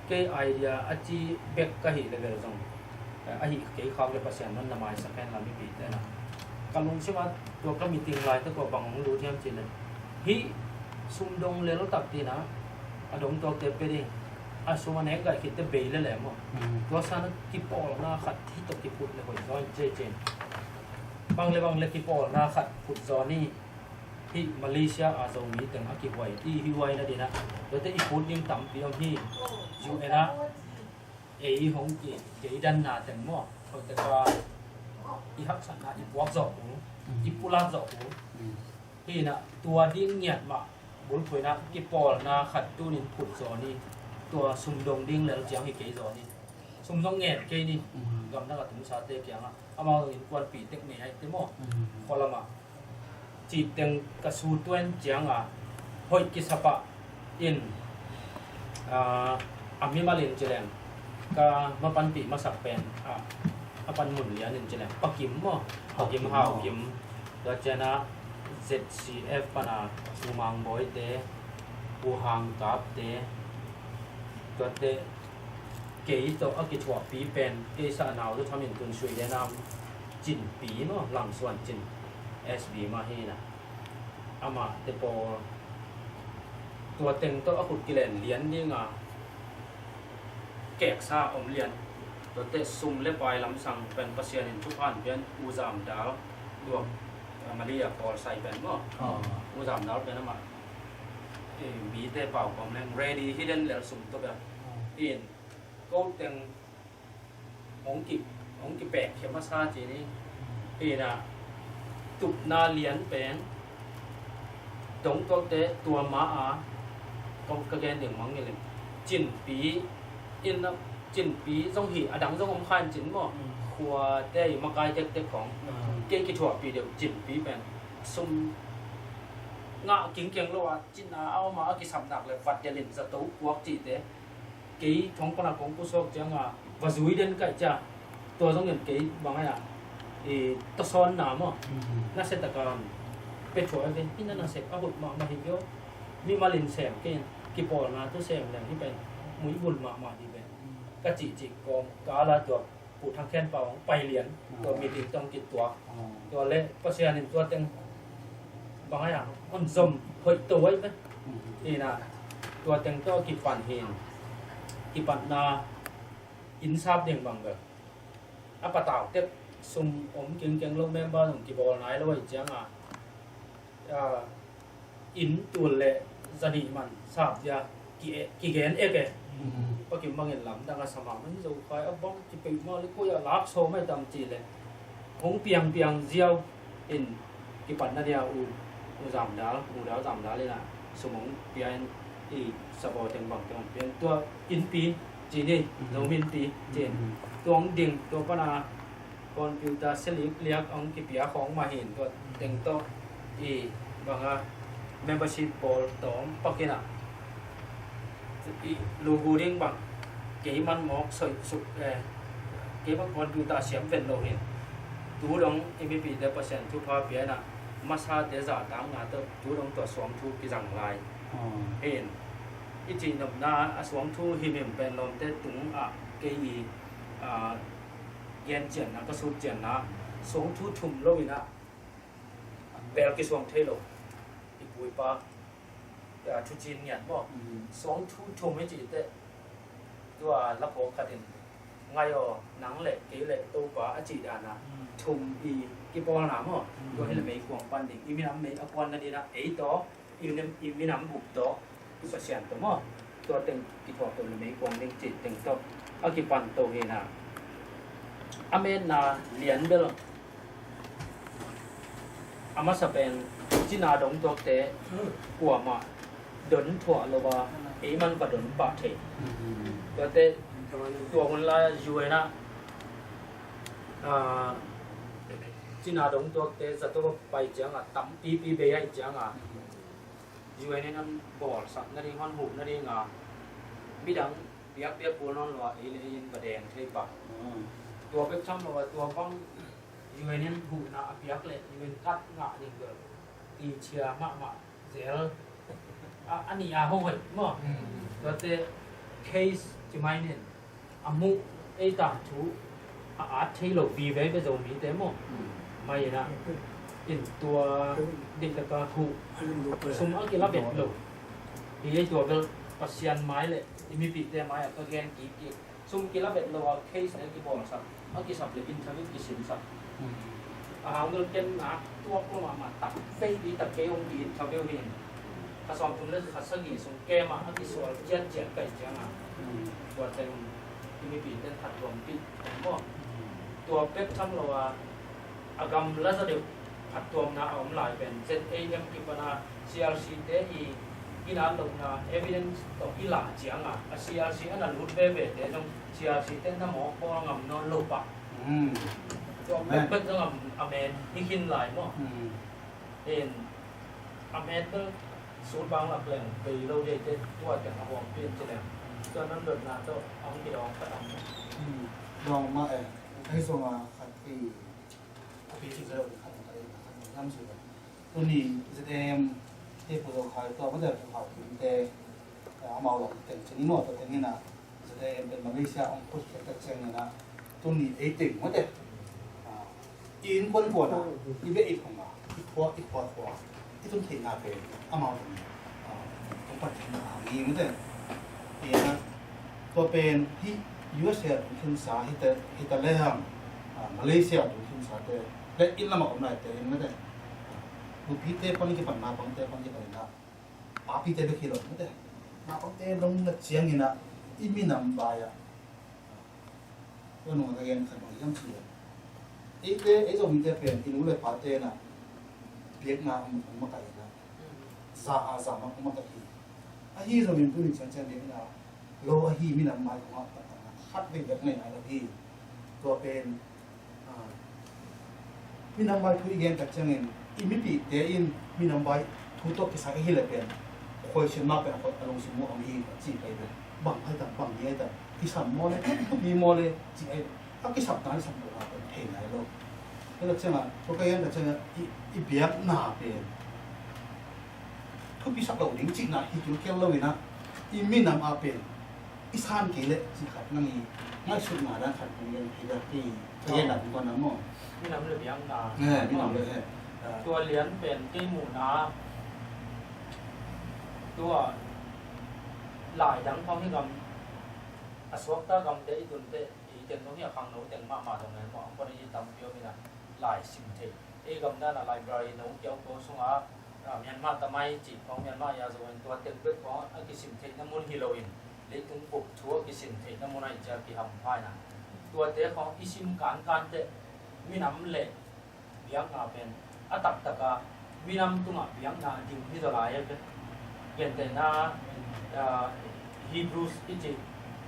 kei idea a ci bek ka hih level zong, eh, ahi kei khak le Pasian non na maisak hen la mipite na. Ka lungsim a tua ka meeting laitak ua bang hong lut hiam cih leh, hih sum dong lel tak ding a, a dongtuakte pia ding, a sum a nek gaih khitte bei le lem aw. Mm. Tua san a kipawlna khat hih tawh kiphut le hoih zaw in ci ci. Bang le bang le kipawlna khat phut zaw ni. Hih Malaysia a Zomi teng a kihuai, i hi huai na ding a, tuate i phut ding tampi om hi. U N a ei hong ki, kei danna teng maw, hoihtak a i haksatna i puak zawh uh, i pulak zawh uh. Mm. Hi na, tua ding ngiat mah bulphuhna kipawlna khat tunin phut zaw ni. Tua sum dong ding lel ciang hi kei zaw ni. Sum dong ngen kei ni. Mm. Gamdang a tungsate kiangah amau innkuanpih tek nei ahi te maw. Mm. Khualamah cih teng ka sutuen ciang a, hoih kisapah in, ah, a mimal in ci leng, ka mapanpih masak pen, ah, a panmun lian in ci leng, Pa Kim maw, Pa Kim, Hau Kim. Tua ciang a, Z C F pana U Mang Bawi te, U Hang Kap te, tuate kei tawh a kithuahpi pen, kei sa nau tu thamin tun sui le nam Cin Pi maw, Lam Suan Cin, S B mah hi na. Amah te pawl tua teng tawh a khut kilen lian ding a, keksa om lian. Tuate sum le pai lamsang pen Pasian in thupha pian, U Zam Dal, tua, a, Malia pawl sai pen maw. Ah. U Zam Dal pen amah, eh, mite pau kom leng ready hi den lel sum tua bel. Ah. In ko teng hong ki, hong kipek khia masa ci ni. Hi na, tupna lian pen dong tuakte tua ma a, kong ka gen ding mang ngiling. Cin Pi in a, Cin Pi zong hi, a dang zong om khan cin maw. Mm. Khua te i makai tektek khong. Mm. Kei kithuahpi deuh Cin Pi pen sum ngah kingkeng lo a, cin a a om a, a kisap nak le vat delin zato puak cite. Kei thong pana kong pusuak cianga va zui den kaih cia. Tua zongin kei bang aia, i, tasawnna maw. Mhm. Nasia taka pia thuah a ve, hi na nasep a hut mahmah hi kio. Mimalin sem kei in, kipawlna tu sem leng hi pen, muibul mahmah hi pen. Mhm. Ka cihcih kawm ka ala tua Pu Thang Khen Pau hong pai lian, tua meeting tawh hong kituak. Tua le Pasian in tua teng bang aia hon zom hoih to ai ve. Ina, tua teng tawh kipan hin, kipatna inn sap ding bang ve. A patau tek sum om kingkeng lo, member zong kibawl nai lo ai cianga, a, inn tul le zanih man sap dia ki, kigen ek e. Mhm. Pakim bangin lamdang a sama man zo kai a bang kipei ma le koi a lak so mai tam ci le hong piang piang ziau in kipatna dia U, U Zam Dal, U Dal Zam Dal ina sum hong pia in i sabo teng bang teng hong pia in tua innpi ci ni, mhm, Zomi Innpi ci in. Mhm. Tua hong ding, tua pana computer selik liak hong kipia khong mah hin tua teng tawh i banga membership pawl tawm pakin a i lugu ding bang kei man mawk soih suk, eh, kei bang computer siam vet lo hin tu dong i mipite Pasian thupha pia in a masate zahtakna tawh tu dong tua suangthu kizang lai. Oh. Hin i cihnopna a suangthu himhim pen lawmte tungah kei i, ah, gen cianna, ka sut cianna, suangthu thum lo in a bel kisuang thei lo. I pu i pa, ah, thucin ngiat maw. Mm. Suangthu thum i cih teh tua laphawk khat in ngai aw, nang le kei le Topa a cih dan a, mm, thum i kipawlna maw. Mm. Tua hi le meikuang pan ding, i minam mei a kuan nading a, ei tawh i minam, i minam bup tawh, i Pasian tawh maw, tua teng kithuah to le meikuang ding cih teng tawh a kipan to hi na. A metna lian bel a masa pen cina dong tuakte kuamah don thuah lo a, ei man va don pah thei. Tuate tua hun lai a U N ah, ah, cina dong tuakte zato va pai cianga tampipi bei aih cianga U N in hon bawlsak nading, hon huh nadinga midang biakpiak kul nawn lo a ei le ei in va deng thei pah. Mm. Tua bek tham lo a tua bang U N in huhna a piak le U N card ngah ding bel tichia mahmah zel a, a nih a hohoih maw. Mm. Tuate case ci mai nin a muh ei tangthu a at thei lo vive ve Zomite maw. Mm. Mai ina in tua deihtaka huh sum a kila bet lo. Hi ei tua bel Pasian mai le i mipite mai a ka gen kik kik. Sum kila bet lo a case le kibawlsak a kisap le interview kisinsak. Mm. A hang bel ken nak tuak lo mahmah tak vei di tak kei hong ki interview hi. Kha sawmthum le kha sagih sung kem ah a kisual ciatciat kaih cianga. Mm. Tua teng i mipite thattuampih maw. Mm. Tua bek tham lo a, a gamla zaw deuh phattuamna a om lai pen Z A M kipana C R C te i ginat lohna evidence tawh i lah cianga a C R C a na lut vevete zong C R C te na mawk bawl ngam nawn lo pah. Mm. Tua bekbek zong a, a men hi khin lai maw. Mm. In a men bel sut bang lak leng bei lo deite tua teng a huang pian ci leng tua non dotna tawh a hong kidawng khat ang. Mm. Dawng mah e. Hei zong a khat i a pi cik zalo khat ang khat i khat ang lam sut. Tuni Z A M te Pu Zo Khai tawh mate Pu Hau Kim te, eh, amau lam teng cing i maw, tua teng inah Z A M pen Malaysia hong khut khiat tak ciangin ah tuni ei teng mate, ah, i innkuan kuan ah i beh i phung ah i khua i khua khua i tun theihna pen amau teng, ah, hong pat theihna hang hi mate. Ina tua pen hih U S A tung khinsa hita, hita le hang, ah, Malaysia tung khinsa te le inn lamah om lai te in mate. Nupite pan kipan, naupangte pan kipan inah, papite bek hi lo mate. Naupangte dong na ciangin ah i minam bai ah, tua nung a ka gen khat bang hiam cih leh, eite, ei Zomite pen i nu le pate inah biakna hong, hong makaih inah, za a za mah hong makaih hi. Ahi zongin tuni ciangciang biakna lo ahi minam mai kongah taktakna khat vei bek nei nai lo hi. Tua pen, ah, minam mai thu i gen tak ciangin i mipihte in minam mai thu tawh kisai ahi le pen, khoisin mah pen a lungsim muh om hi a ci pai pen, bang hai tam, bang hi hai tam, kisam maw le, thupi maw le ci ai, a kisapna, kisapna pen thei nai lo. Hi tak ciangah tua ka gen tak ciangah i, i biakna pen thupisak lo ding cihna hi kilkel lo inah, i minam a pen i san kei leh cih khat nang i ngaihsutna dan khat nang i en thei dak hi. Ka gen dak kong na maw? Minam le biakna. Eh, minam le, eh. Tua lian pen kei muhna, tua lai dang khawng hi gam, a suakta gamte i tunte i teng zong hi a, khangno teng mahmah zong e maw, a pon i tampi om inah lai sim thei. Ei gam dan a library no kiau ko sungah, ah, Myanmar tamai cih khawng, Myanmar ya zo in tua tek bek khawng a kisim theihna mun hi loin, leitung bup thu a kisim theihna mun ahih ciang kiham phai na. Tuate khawng i sim kankan teh minam le biakna pen a taktak a minam tungah biakna ding hi zaw lai a, gentehna, ah, Hebrews i cih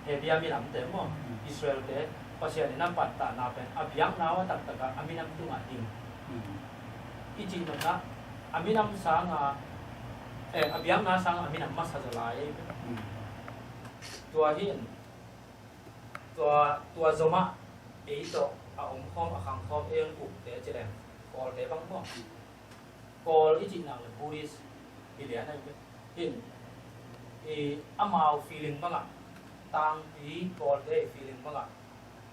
Hebia minamte maw, Israelte, Pasian in a pattahna pen a biakna uh a taktak a, a minam tungah ding i cih nopna, a minam sanga, eh, a biakna sanga a minam masa zaw lai. Tua hi in, tua, tua zomah ei tawh a omkhawm, a khangkhawm ei hong ukte ci leng, Kawlte bang maw? Kawl i cih nak le Buddhist hi lian ahi ve. Hin, i, amau feeling bangah, tangpi Kawlte feeling bangah,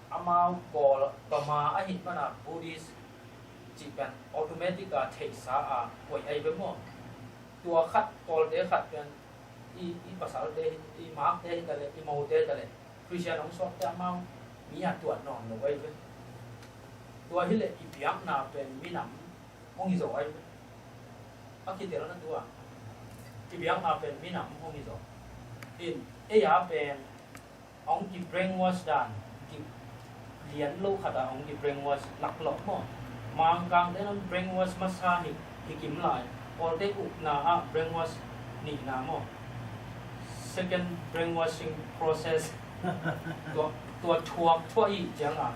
amau Kawl, Burma ahih mana Buddhist cih pen automatic a theihsa a koih ahi ve maw? Tua khat, Kawlte khat pen i, i pasalte hi, i makte hi ta le, i mote hi ta le, Christian hong suakte amau mi a tuat nawn lo ahi ve. Tua hi le i biakna pen minam hong hi zaw ahi ve. A kitelna tua i biakna pen minam hong hi zaw. In, ei a pen hong ki brainwash dan, ki lian lo khat a hong ki brainwash laklawh maw? Mangkangte in hong brainwash masa hi, hi kim lai. Kawlte ukna ah brainwash nihna maw? Second brainwashing process. Tua, tua thuak thuak i ciang a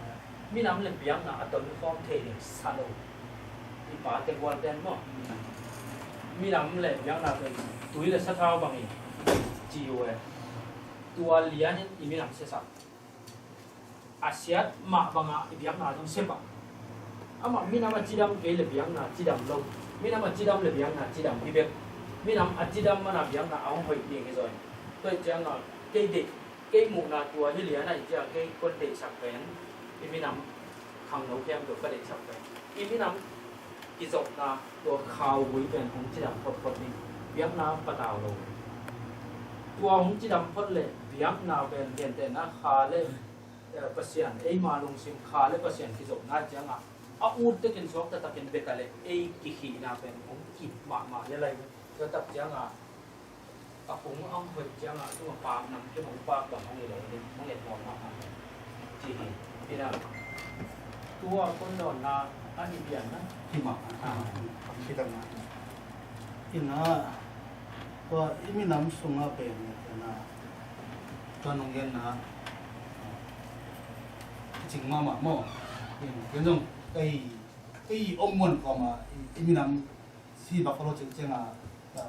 minam le biakna a ton khawm thei ding sa lo. I pate gualten maw? Minam le biakna pen tui le sathau bang hi ci uh e. Tua lianin i minam siasak. A siat mah bangah i biakna zong siapak. Amah minam a cidam kei le biakna cidam lo. Minam a cidam le biakna cidam hi bek. Minam a cidam mana biakna a hong hoih ding hi zaw. Tua hi ciangah kei deih, kei muhna tua hi lian ahih ciang kei kon deihsak pen i minam khangno khempeuh ka deihsak pen i minam kizopna tua khauvui pen hong cidam photphot ding, biakna patau lo. Tua hong cidam phot le biakna pen gentehna kha le, eh, Pasian, eima lungsim kha le Pasian kizopna ciangah a ut tekin suak taktakin bia ta le ei kikhihna pen hong kip mahmah le lai. Tua tak ciangah a kung a hong hoih ciangah tua pak nam kim hong pak bang hong hi lo ding, hong et nuam mahmah ci hi. Ina tua kon dawnna a hi pian na. Hi mah. Ah. Hi tak mah. Ina tua i minam sungah pen ina tua nong genna cing mahmah maw? Ina ken zong kei, kei om muan kawma i, i minam si Buffalo ceng ceng a, a,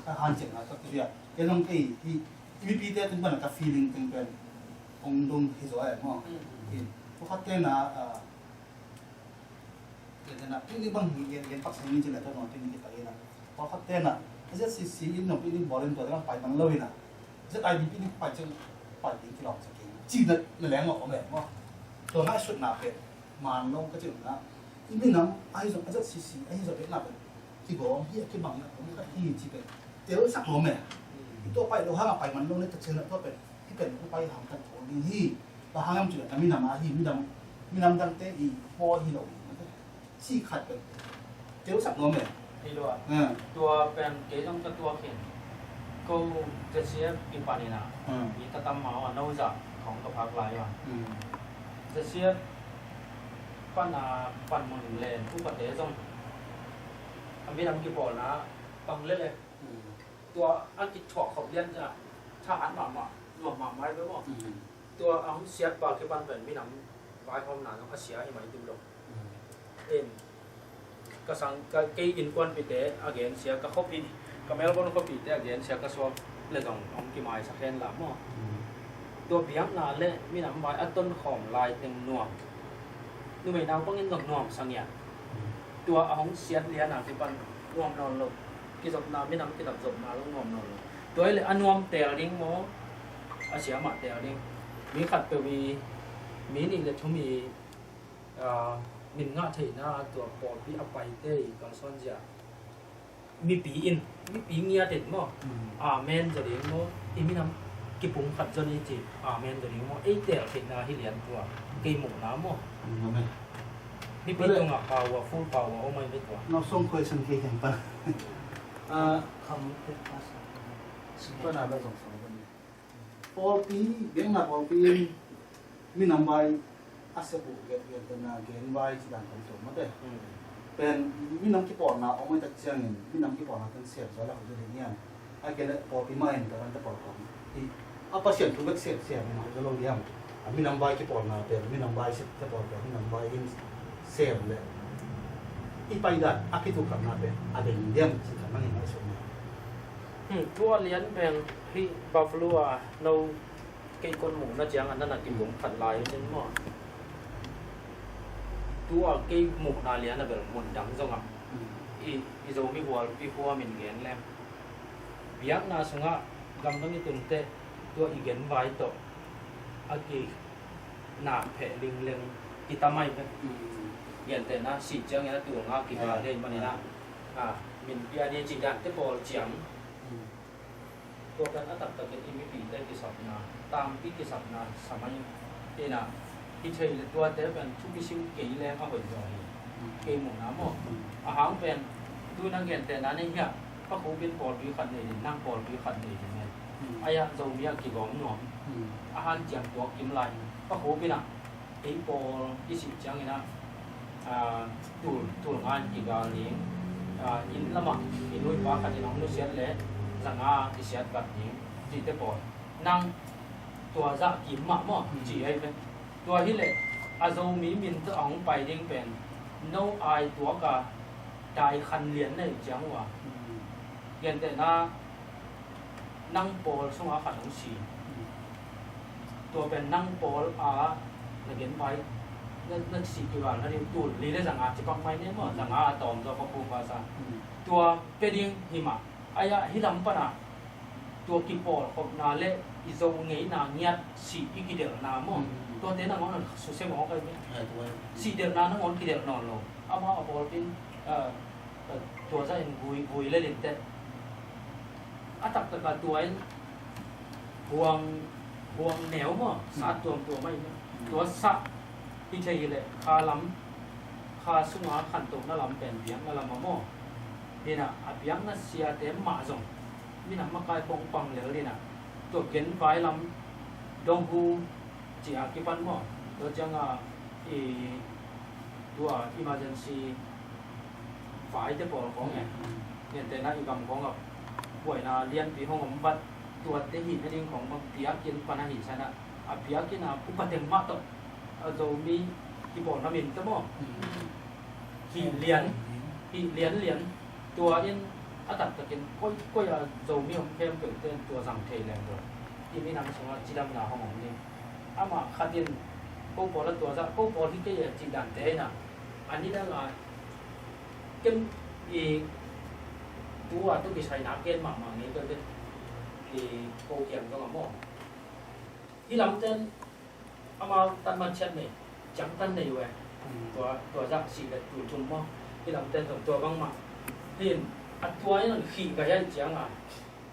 a han ceng a, tak tia. Kei zong kei, i, i mipite tung pan a ka feeling teng pen hong dong hi zaw e maw. Mm. I, ko khat te na, a, te te Picnic bang hi gen gen paksa ni ci le tawh no picnic kita ina. Pawlkhat tena Z C C in no picnic bawl in tua tena pai man lo ina. Z I D P in pai ceng pai ding kilawm sa keng. Ci na na leng ngawh om e maw. Tua ngaihsutna pen man lo ka ci na. I minam ahi zong a Z C C ahi zong pen na pen kigawm hi a kibang na om ka hi ci pen. Tel sak om e. I tua pai lo hang a pai man lo le ta cen na tua pen. Hi pen pai hang kan ko ding hi. Ba hang am ci na minam ahi minam minam dangte i pawl hi lo. Ci khat pen teusak nuam e. Hi lua. Tua pen kei zong ka tuak hin. Ko Z C F i panin ah mi ka tam ma a no zah khong ka phak lai a. Z C F pan a pan mun len upate zong a minam kipawlna bang lele. Tua an kithuah khop lian ciang tha an mahmah nuam mahmah i ve maw. Tua a hong siat bal kipan pen minam vaihawmna zong a sia hi mai tu lo. In ka sang ka kei innkuanpite a gensia ka khuapi ka Melbourne khuapite a gensia ka suak le zong hong kimaisak hen la maw. Tua biakna le minam vai a tonkhawm lai teng nuam. Numei naupangin zong nuam sangian. Tua a hong siat liana kipan nuam nawn lo. Kizopna minam kitak zopna lo nuam nawn lo. Tua ile a nuam tel ding maw a sia mah tel ding. Mi khat peuh i mi nih le thum i min ngah theihna tua pawlpi a paite i kalsuan zia. Mipi in mipi ngiat in maw. Amen zaw ding maw. I minam kipung khat zaw ni ci amen zaw ding maw. Ei tel theihna hi lian tua kei muhna maw. Mipi tungah power, full power om ai ve tua. Nau song question kei khen pan. Kam te pas. Pana ba zong song. Pawlpi, biakna pawlpi in minam vai a sep uh gen, gen tena gen vai ci dan kan tuam mate. Pen minam kipawlna om ai tak ciangin minam kipawlna kan siam zaw lak uh ding hiam. A kele pawlpi mah in ka kan te pawlpi. I a Pasian thu bek siam siam in hoih zaw lo hiam. A minam vai kipawlna pen minam vai sep te pawlpi minam vai in siam le i pai dan a kitukakna pen a ding diam ci kan mangin a sep na. Tua lian pen hih Buffalo a no kei kon muhna ciang a nana kibung khat lai uh cin maw. Tua kei muhna lian a bel mun dang zongah i, i Zomi hualpi huamin gen leng biakna sungah gamdang i tunteh tua i genvai tawh a ki nak pheh lingleng kitamai pen. Gentehna sih ciangin a tulnga kigal dei manina min pia ni cih dante pawl ciang. Tua pen a taktakin i mipite kisapna tampi kisapna samai ina hi thei le tuate pen thupi sim kei leng a hoih zaw hi. Kei muhna maw a hang pen tuina gentehna nei hiah ka khupin pawlpi khat nei din nang pawlpi khat nei din nei. Aia Zomi a kigawm nuam a han ciang tuak kim lai ka khupin ah ei pawl i sih ciangin ah tul, tul nga in kigal ding. Inn lamah i nuipa khat in hong nusiat le zanga i siat vat ding cihte pawl nang tua zah kim mah maw ci ai pen. Tua hileh a Zomi min tawh a hong pai ding pen no ai tuak a dai khan lian na hi ciang uh a gentehna nang pawl sunga khat hong si. Tua pen nang pawl a na genvai na, na si kival na ding tul li le zanga cipak mai ne maw zanga a tawm zaw pa kum va sa. Tua pe ding hi mah. Aia hi lam pana tua kipawlkhopna le i zo ngeina ngiat si i kidelhna maw. Tuate nangawn an suse maw kai ve. Si delhna nangawn kidelh nawn lo. Amau a pawlpin tua zahin vui, vui le linteh a taktaka tua in huang, huang neu maw sa tuamtuam ahi maw. Tua sah hi thei hileh kha lam, kha sunga khantohna lam pen biakna lam a maw. Hinah a biakna siate mah zong minam makai pong pang lel hinah tua genvai lam donghu ci a kipan maw. Tua cianga i tua emergency vaite pawl khong e. Gentehna i gam khong a buaina lianpi hong om vat tuate hih nading khong bang biakinn pana hih sana a biakinn a upa teng mah tawh a Zomi kipawlna minte maw. Hih lian, hih lian lian tua in a taktakin koi, koi a Zomi om khempeuhte in tua zang thei leng tua i minam sungah cidamna hong om ding. Amah khatin ko pawl a tua zah ko pawl hi kei a cih dante inah a ni dang a Ken i tu a tu kisai na ken mahmah ngei peuh te i ko kiang zong a maw. Hih lamten amau tan man chiat nei, ciang tan nei uh e. Tua, tua zah sih le tul thum maw. Hih lamten zong tua bangmah. Hih in a tua in hong khih gai ahih ciangin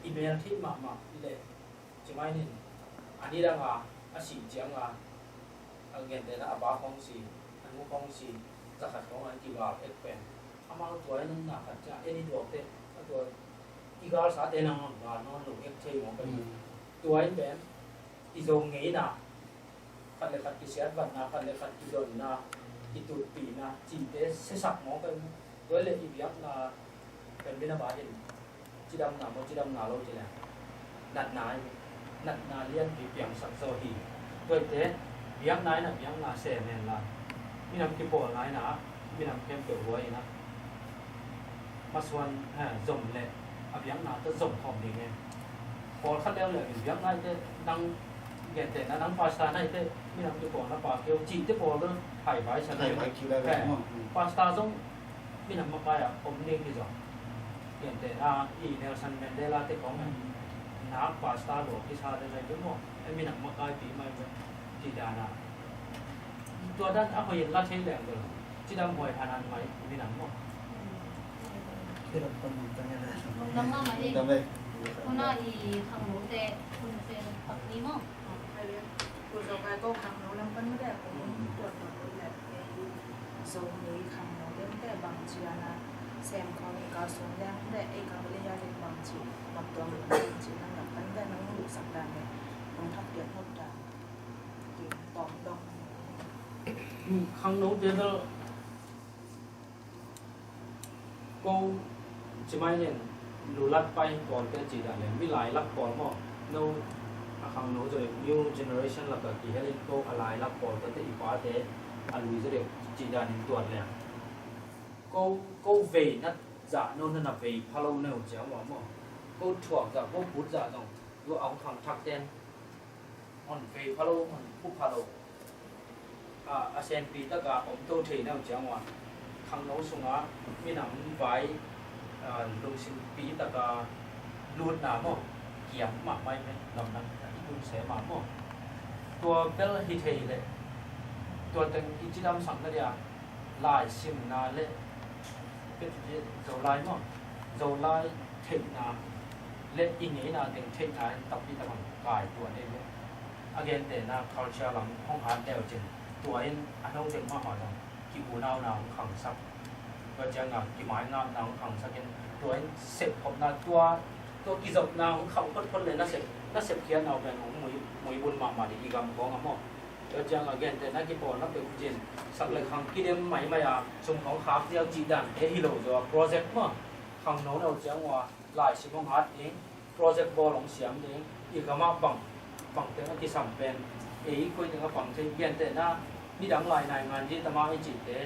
i mel theih mahmah i le. Ci mai nin a nidang a, a sih ciang a, a gentehna a pa khong si, a nu khong si, za khat khong a kigal ek pen. Amau tua in na khat ciang, en i duak te, a tua i galsate nang gal nawn lo ek thei maw pen. Tua in pen i Zo ngeina, khat le khat kisiatvatna, khat le khat kidonna, kitutpihna cihte siasak maw pen. Tua le i biakna pen min a ba hin cidamna maw, cidamna lo ci le natna, natna lianpi piangsak zaw hi. Tuaite biakna in a biakna sem hen la, minam kipawlna in a minam khempeuh huai in a masuan, eh, zom le a biakna tawh zom khawm ding e. Pawlkhat leuleu in biakna ite nang gentehna nang pastor na ite minam kipawlna pa keu cihte pawl lo hai vai sa le. Pastor zong minam makai ah om ding hi zong. Gentehna i Nelson Mandela te kong nak pastor lo kisa le zai ding maw. Minam makai pi mai maw. Ci dan a. Tua dan a hoih in la thei leng ding. Cidam huai hanan mai minam maw. Lungdam mahmah ing. Huna i khangnote hun pen pak ni maw. Ko zawhkai ko khangno lam pan mah te a ko mun tuat tuat ko le ei Zo mi khangno lam te bangci a na sem khawm i kalsuan leng le ei ka bali ya le bangci mak tuang bangci na lam pan te nang luksak dan le nong thak piak hop dan. Khangnote bel ko ci mai nen lulat pai pawlte ci dan le mi lailak pawl maw, no a khangno zoi new generation laka kihel in ko a lailak pawlte te i pate a lui zoi dek ci dan in tuat le ko, ko vei na zah no na na vei pha lo neu ciang maw, ko thuak zah ko put zah zong tua a hong khang thak ten hon vei pha lo, hon phu pha lo. A, a senpi taka om to thei neu ciang ua khangno sunga minam vai, a, lungsimpi taka lutna maw kiam mahmah i lamdang i tun se mah maw. Tua bel hi thei le tua teng i cidam sak na dia lai simna le Zolai maw, Zolai theihna le i ngeina teng theihna in tampi tak hong kai tua nei le a gentehna culture lam hong hat deuh cin tua in a no teng mahmah zong ki unauna hong khangsak. Tua cianga ki maingapna hong khangsak in tua in sepkhopna tua, tua kizopna hong khauh photphot le na sep, na sepkhiatna uh pen hong mui, muibun mahmah ding i gam kong a maw. Tua cianga gentehna kipawlna peuh cin sak le khang kidem maimai a sum khong khak ziau cih dan te hi lo zaw a project maw. Khangno no ciang ua laisim hong hat ding, project bawl hong siam ding, i gamah bang, bang teng a kisam pen ei koi teng a bang thei gentehna nidang lai nai ngan hi tama i cihte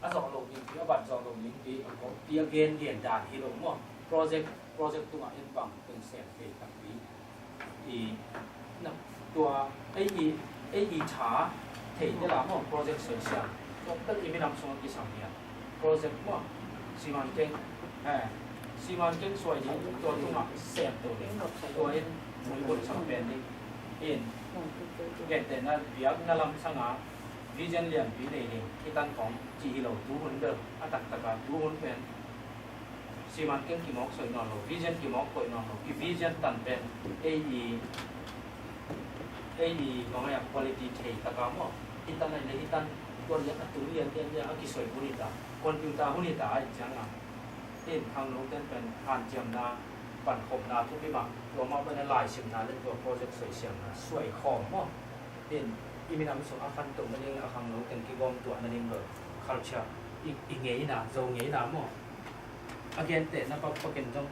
a zawh lo dingpi, a bat zawh lo dingpi, a kawmpi a gen gen dan hi lo maw. Project, project tungah in bang teng sem thei takpi. I na tua ei i, ei i tha thei te la maw project soi siam. Tua bel i minam sungah kisam hian project maw siman keng, eh, siman keng suai ding tua tungah sem to ding tua in mun bun sam pen ding in gentehna biakna lam sanga vision lianpi nei ding i tan kong ci hi lo tu hun bel a taktaka tu hun pen siman keng kimawk soih nawn lo, vision kimawk koih nawn lo, i vision tan pen ei i, ei i bang a quality thei taka maw. Hi tan ai le hi tan tua lian a tung lian lian lian a kisoih hun hi ta, computer hun hi ta ai cianga. Ei khangno ten pen hanciamna pankhopna thupi mah tua mah pen a laisimna le tua project soihsiamna suai khawm maw. Ei i minam sung a khantoh nading a khangno ten kigawm tuah nading lo culture i, i ngeina, Zo ngeina maw. A gentehna pakpakin zong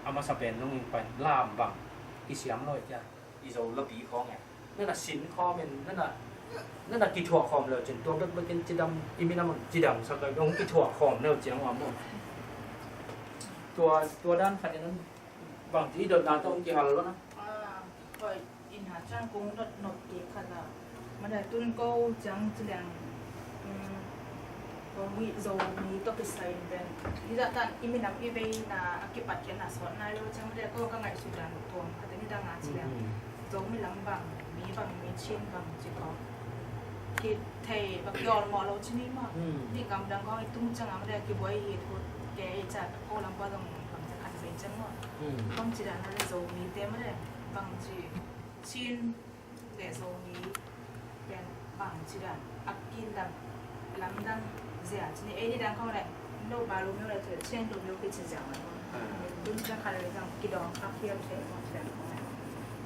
a masa pen zong in pai lam bang kisiam lo i tia i Zo lapi khawng e. Nana sin khawm in nana, nana kithuah khawm lo cin tua bekbekin cidam i minam cidam sak a zong kithuah khawm lo ciang ua maw. Tua, tua dan khat in bang ci i dotna tawh hong kihal lo na. Ina ciang kong dot nop kik khat a, madai tun ko ciang ci leng, um, ko Mi Zomi tawh kisai in pen, i zahtan i minam i veina a kipatkhiatna sawt nai lo ciang mate, ko ka ngaihsut dan uh tuam khat in i dang a ci leng. Mm. Zomi lam bang, mi bang, mi Chin bang ci ko. Kithei bang kiawlmawh lo ci ni maw. Mm. Ni gamdang kong i tung ciang a mate kibuai hi thu ke i ciah ko lam pua zong bang ciah khat vei ciang maw. Mm. Bang ci dan a le Zomite mate bang ci Chin le Zomi pen bang ci dan a kilam lamdang zia ci ni ei ni dan khong le lo ba lo myo le ci Chin lo myo kici zia ma. Ah. Dun ciang khat le zang kidawng kha khial thei maw ci dan khong le.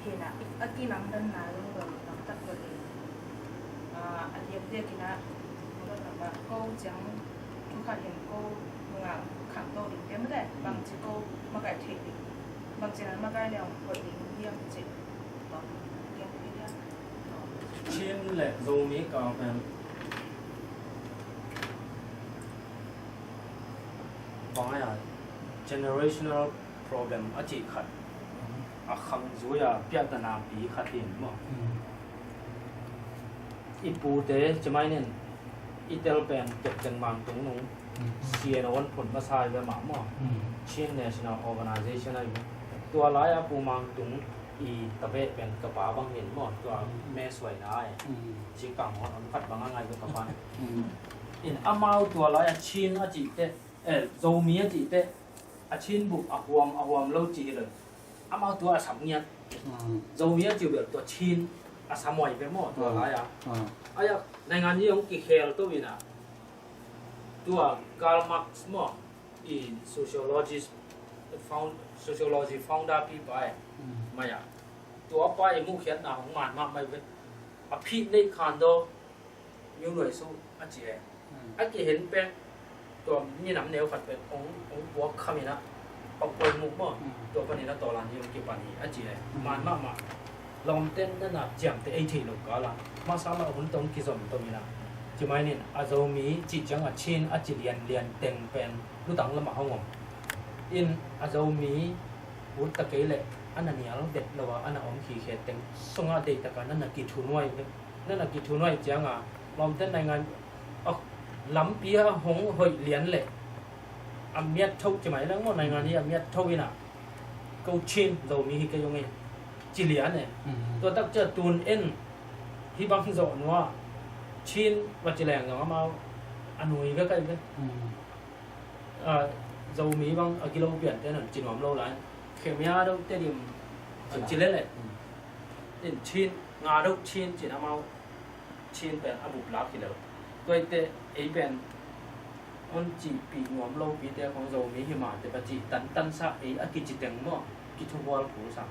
Hi na a kilamdanna zong lo lam tak lo le. Ah, a liam zia kina lo lam ba ko ciang thu khat hin ko nga khang to ding te mate bang ci ko makai thei ding. Bang ci dan makai le ong hoih ding hiam ci. Chin le Zomi kau pen bang a generational problem a cih khat a khang zui a piahtana pi khat hi maw. Mm. I pute ci mai nin i tel pen Captain Mang Tung Nung, mm, C N O in phun masa hi ve mah maw. Mm. Chin National Organization ahi ve. Tua lai a Pu Mang Tung i tabeh pen ka pa bang hin maw, tua me suaina ai. Mm. Ci kang hon om khat bang a ngai ka pa. Mm. In amau tua lai a Chin a cih te, eh, Zomi a cih te, a Chin bup a huam, a huam lo ci hi lo. Amau tua a sam ngiat. Mm. Zomi a cih bel tua Chin a sam huai ve maw, tua lai a. Mm. Ai a, naingan ni hong kikhel to ina. Tua Karl Marx maw, i sociologist, found, sociology founder pi pa e. Mm. Mai a. Tua pa i muhkhiatna hong man mah mai ve. A phih neih khan do, myo nuai su a ci e. Mm. A kihen pek, tua minam neu khat pek hong, hong puak kham ina, hong puai muk maw. Mm. Tua pan ina tawlan hi hong kipan hi a ci e. Mm. Man mahmah. Lawmten na na ciamte ei theih lo kala. Masa mah hun tong kizom tong ina. Ci mai nin a Zomi cih ciang a Chin a ci lianlian teng pen lutang lamah hong om. In a Zomi ut ta kei leh a na nial vet lo a, a na om khikhe teng sungah deih taka na na kithunuai, na na kithunuai cianga lawmten naingan, oh, lampi a hong hoih lian leh a miat tho ci mai leng maw, naingan hi a miat tho ina. Ko Chin Zomi hi kei ung e. Ci lian e. Mm. Tua tak cia tun en hi bang zawh nua Chin va ci leng zong amau a nui ve kai ve. Mm. Ah, Zomi bang a kilo pian te nan ci nuam lo lai. Khemia deuh te dim an ci lele. Mm. In Chin, nga deuh Chin cin amau Chin pen a bup lak hi lo. Tuaite ei pen hon cihpih nuam lo pite khong Zomi hi mah te pa cih tantansa ei a kici teng maw, kithuhual phul sang.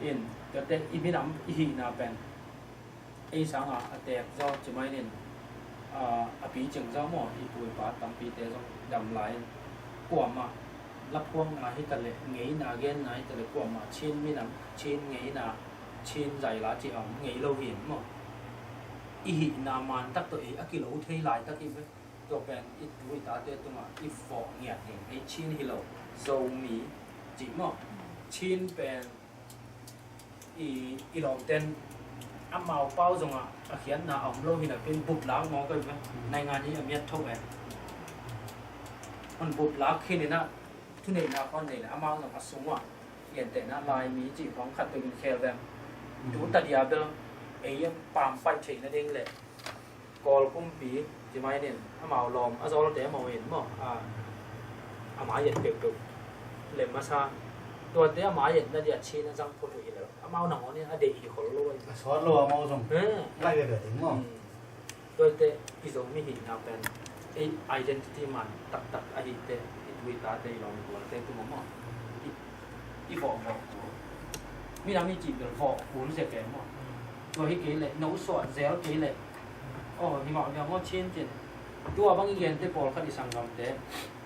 In tuate i minam i hihna pen ei sanga a teek zaw ci mai nin, a, a picing zaw maw, i pu i pa tampite zong dam lai in kuamah laphuakna hi ta leh, ngeina genna hi ta leh, kuamah Chin minam, Chin ngeina, Chin zaila cih a om ngei lo hi in maw. I hihna man tak tawh ei a kilo thei laitak hi ve. Tua pen i tu i tate tungah i vawh ngiat ding, ei Chin hi lo, Zomi cih maw. Chin pen i, i lawmten amau pau zongah a khiatna a om lo hi napi in bup lak maw kai ve. Naingan hi a miat tho e. Hon bup lak khin inah thuneihna khon nei le amau zong a sungah gentehna Laimi cih khong khat peuh in khel veng. Tu tadia bel ei pam paih theih nading le Kawl kumpi ci mai nin amau lawm a zawlte maw in maw, a, a mai et peuhpeuh lem masa. Tuate a mai et nadia Chin a zang phot uh hi lo. Amau nangawn in a deih hi khol lo. A sawt lo amau zong. Eh. Lai veve ding maw. Hmm. Tuate i Zomi hihna pen ei identity man taktak ahite, i tu i tate, i lawm i gualte tungah maw, i, i vawh vawh kul. Minam i cih bel vawh kul zia pen maw. Tua hi kei leh no suah zel kei leh, aw, hi mah bia maw Chin cin. Tua bang i gente pawlkhat i sanggamte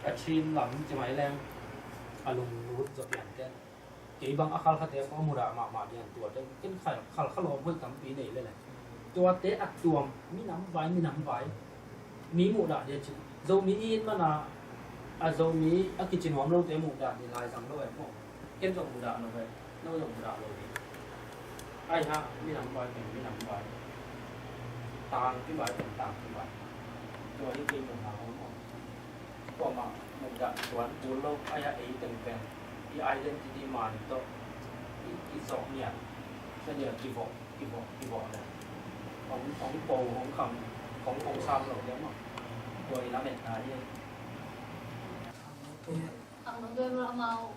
a Chin lam ci mai leng a lunglut zaw piante. Kei bang a khalkhate khong a mudah mahmah dian tuate ken khal, khalkha lawm hoih tampi nei lele. Tuate a tuam minam vai, minam vai. Mi mudah dia ci. Zomi i it mana a Zomi a kici nuam lote mudah dia lai zang lo em maw. Ken zong mudah lo ve. No zong mudah lo ve. Ai ha, minam vai pen minam vai. Tang pi vai pen tang pi vai. Tua hi kei mudah lo maw. Tuan kul lo, a ya ei teng pen i identity man tawh i, i zawh nial. Sa nial kivawh, kivawh, kivawh le hong, hong po, hong kham, hong, hong sam lo le maw. Tua i lametna hi. Ang nong doi amau,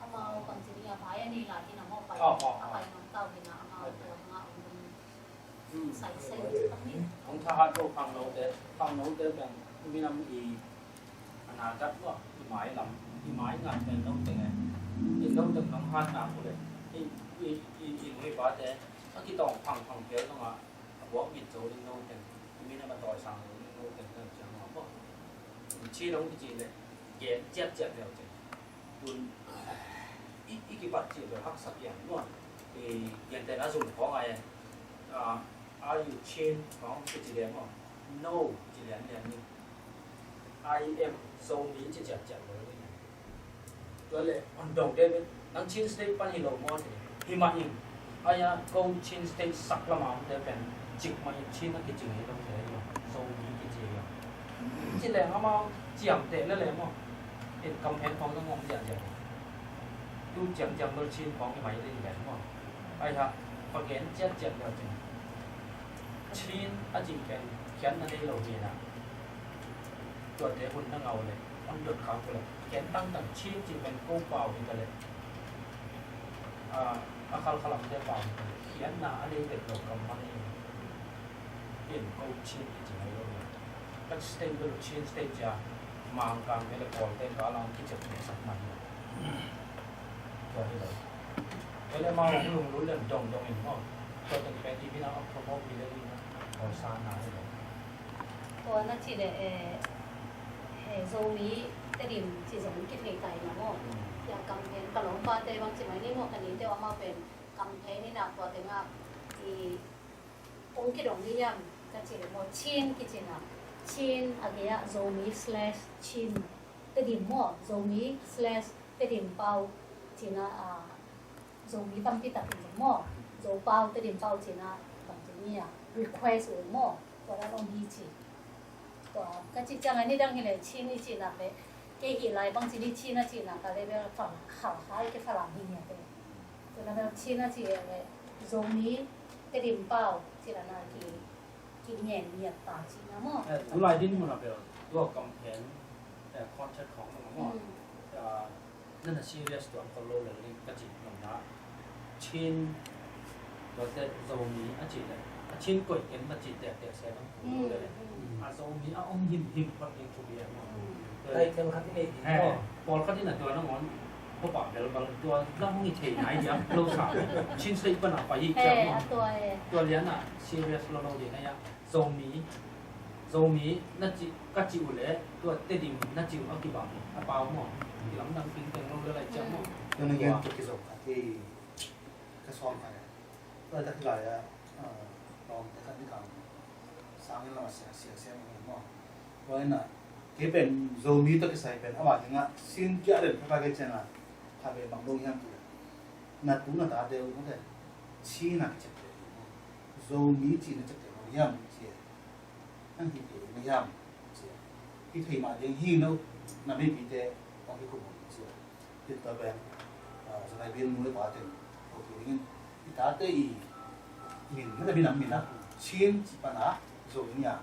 amau bangci ni a pai a ni la hi na maw pai. Oh, oh, oh. A pai nong tau hi na amau tua nga ong dong. Hmm. Sai, sai, sai. Hong thahat lo khangnote, khangnote pen minam i a na gat maw, i mai lam, i mai ngat pen lo teng e. I lo teng nong hat na ku le i, i, i, i nu i pate a kitawng phang phang phial nong a, a buak mit zo ding lo teng, i minam a tawisang lo ding lo teng nong ciang maw. Ci dong kici le gen ciat ciat leu teng. Tun i, i kipat cih bel haksa pian maw. I gentehna zum khawng ah, ah, are you Chin khawng kici lian maw. No ci lian lian ni. I am Zomi ci ciat ciat lo ni. Tua le on dong de nang Chin State pan hi lo maw ci. Hi mah in. Aya, ko Chin State sak lama omte pen cik mah in Chin a kici ngei lo te hi lo. Zomi kici hi lo. Ci leng amau ciamteh lele maw. In kampen khawng zong om ziahziah. Tu ciamciam bel Chin khawng i mai ding pen maw. Ai ha, va gen ciatciat leu cin. Chin a cih pen khiatna nei lo hi na. Tuate hun na ngau le, on dot khak uh le, khiat tangtang Chin cih pen ko pau hi ta le. A, a khalkhalamte pau hi ta le. Khiatna a nei tek lo kammal hi. In ko Chin kici ngei lo hi. Ka state bel Chin State cia, Mangkang bel Kawlte ka lang kiciap sak man hi. Tua hi lo. Bel amau hong lunglut leng dongdong in maw. Tua teng pen i minam a promote hi lel in a, Kawlsa na hi lo. Tua na ci le, eh, eh, Zomi Tedim ci zong kithei tai na maw. Hmm. Tua campaign ka lawmpate bang ci mai ni maw, ka nite amau pen campaign in a tua teng a i Ong kidong hi hiam ka cih leh maw, Chin kici na. Chin a gei ah Zomi slash Chin. Tedim maw, Zomi slash Tedim Pau cih na, ah, Zomi tampi tak in zong maw. Zo Pau, Tedim Pau cih na bang cih ni a request uh maw. Tua dan om hi ci. Tua ka cih ciang a nidang hi leh Chin i cih nak leh kei hih lai bang cih ni Chin a cih nak a leh bel Falam, Khalkha i kei Falam hi ngiat e. Tua na bel Chin a cih leh Zomi Tedim Pau cih la na ki, ki ngen ngiat ta cih na maw. Eh, tulai din mun a bel tua campaign, eh, contact khawng na maw. Hmm. Ah, na na serious tuan khol lo lel ding ka cih nopna. Chin, tuate Zomi a cih leh a Chin koih ken na cih tektek se bang pu lo lel. Mm, mm. A Zomi a om himhim phot ding thupi a maw. Mm. Tua title khat i nei ding maw. Pawlkhat in a tua nangawn hopah bel bang tua na hong i thei nai diam lo sa. Chin State pan a pai hi ciang maw. Tua lian a serious lo lo ding a ia. Zomi, Zomi na ci, ka ci uh leh tua Tedim na ci uh a kibang hi a pau maw. Kilamdang pingpeng lo le lai ciang maw. Tua na gen tua kizom khat hi ka sawm khat e. Tua tak lai a, ah, lawmte khat ni kang sangin lam a siang siang siang maw. Tua in a kei pen Zomi tawh kisai pen ama ding a sin kia den ka ka kei ciang a kha be bang dong hiam ti a. Na tu na ta deu na te Chin a kiciap te Zomi ci na ciap te lo hiam ci e. Nang hi thei na hiam ci a. Hi thei mah ding hi no na mipite hong hi khum hong ci a. Hi ta pen, ah, zanai bial nu le pa ten hong hi dingin hi tate i min na min a min a Chin ci pan a Zomi a.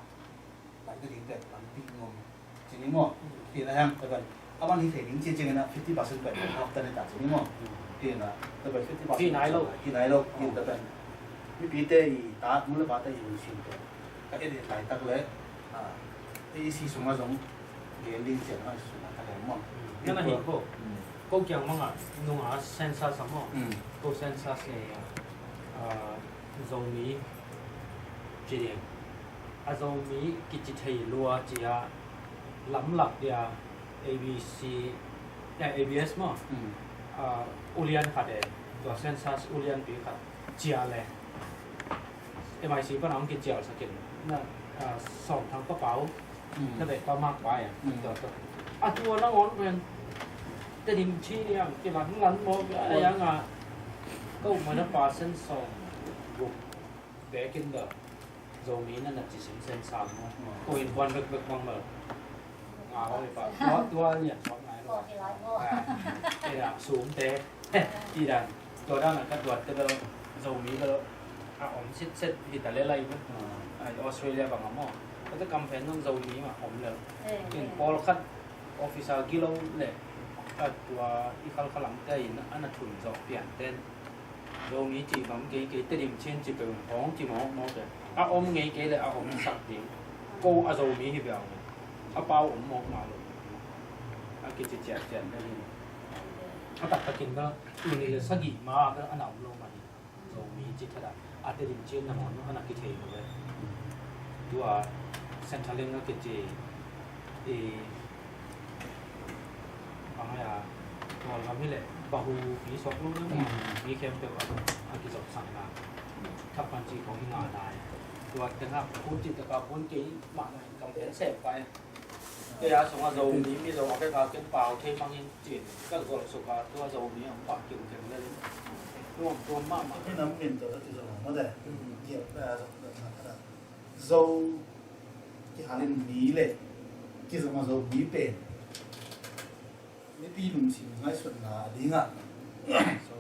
Pai ka ding pen lampi ngom. Ci ni maw. Hi na hiam ta pen. Aman hi thei ding ci ciangin a fifty percent pen half ta ni ta ci ni maw. Hi na ta pen fifty percent. Hi nai lo. Hi nai lo. Hi ta pen. Mipite i ta nu le pa te i lungsim pen ka edit laitak le, ah, A E C sungah zong gen ding ciang a sungah ka gen maw. Nana hi ko. Ko kiang mangah nungah census a maw. Ko census e, ah, Zomi ci ding. A Zomi kici thei lua ci a lamlak dia A B C, eh, A B S maw. Ah, ulian khat e. Tua census ulianpi khat cia le M I C pan a hong kicialsak in na, ah, Sawm Thang Pa Pau, na beh pa Mak Pa e. Tua, tua. A tua nangawn pen Tedim ci liang kilan lan maw, a yang a ko mana pa sen sawm guk bekin da Zomi na na ci sen sen sam maw. Ko in kuan bek bek bang bal. Nga hong i pa. Tua, tua lian sawm nai. Kidang sumte, kidang tua dan a ka tuat te bel Zomi bel a om sitset hi ta le lai bel. A Australia bang a maw, ka te kam pen nong Zomi mah om le. Kin pawlkhat officer gilo le a tua i khalkhalam te in a na thun zawh pian ten Zomi cih bang kei kei Tedim Chin cih peuh hong ci mawkmawk e. A om ngei kei le a om sak ding. Ko a Zomi hi bel a pau om mawk mah lo. A kici ciatciat na hi. A taktakin bel tul nih le sagih ma bel a na om lo mah hi. Zomi cih khat a a Tedim Chin na mawn a na kithei lo e. Tua Centrelink a kici i Bang a, Kawlgam hi leh Bahu pi suak lo deuh maw, mi khempeuh a, a kizopsakna thakpan cih khawng hi ngah nai. Tua tengah khut cih taka bun kei mahmah in kam pen sem pai. Kei a sungah Zomi, Mizo a kei ka ken pau thei mang in cin ka zol suk a tua Zomi a hong pah kiu keng lel in. Nuam tuam mahmah. Minam min tawh a kizom mah de. Zo kihalin mi le kizom a Zomi pen mipi lungsim ngaihsutna a dingah, so,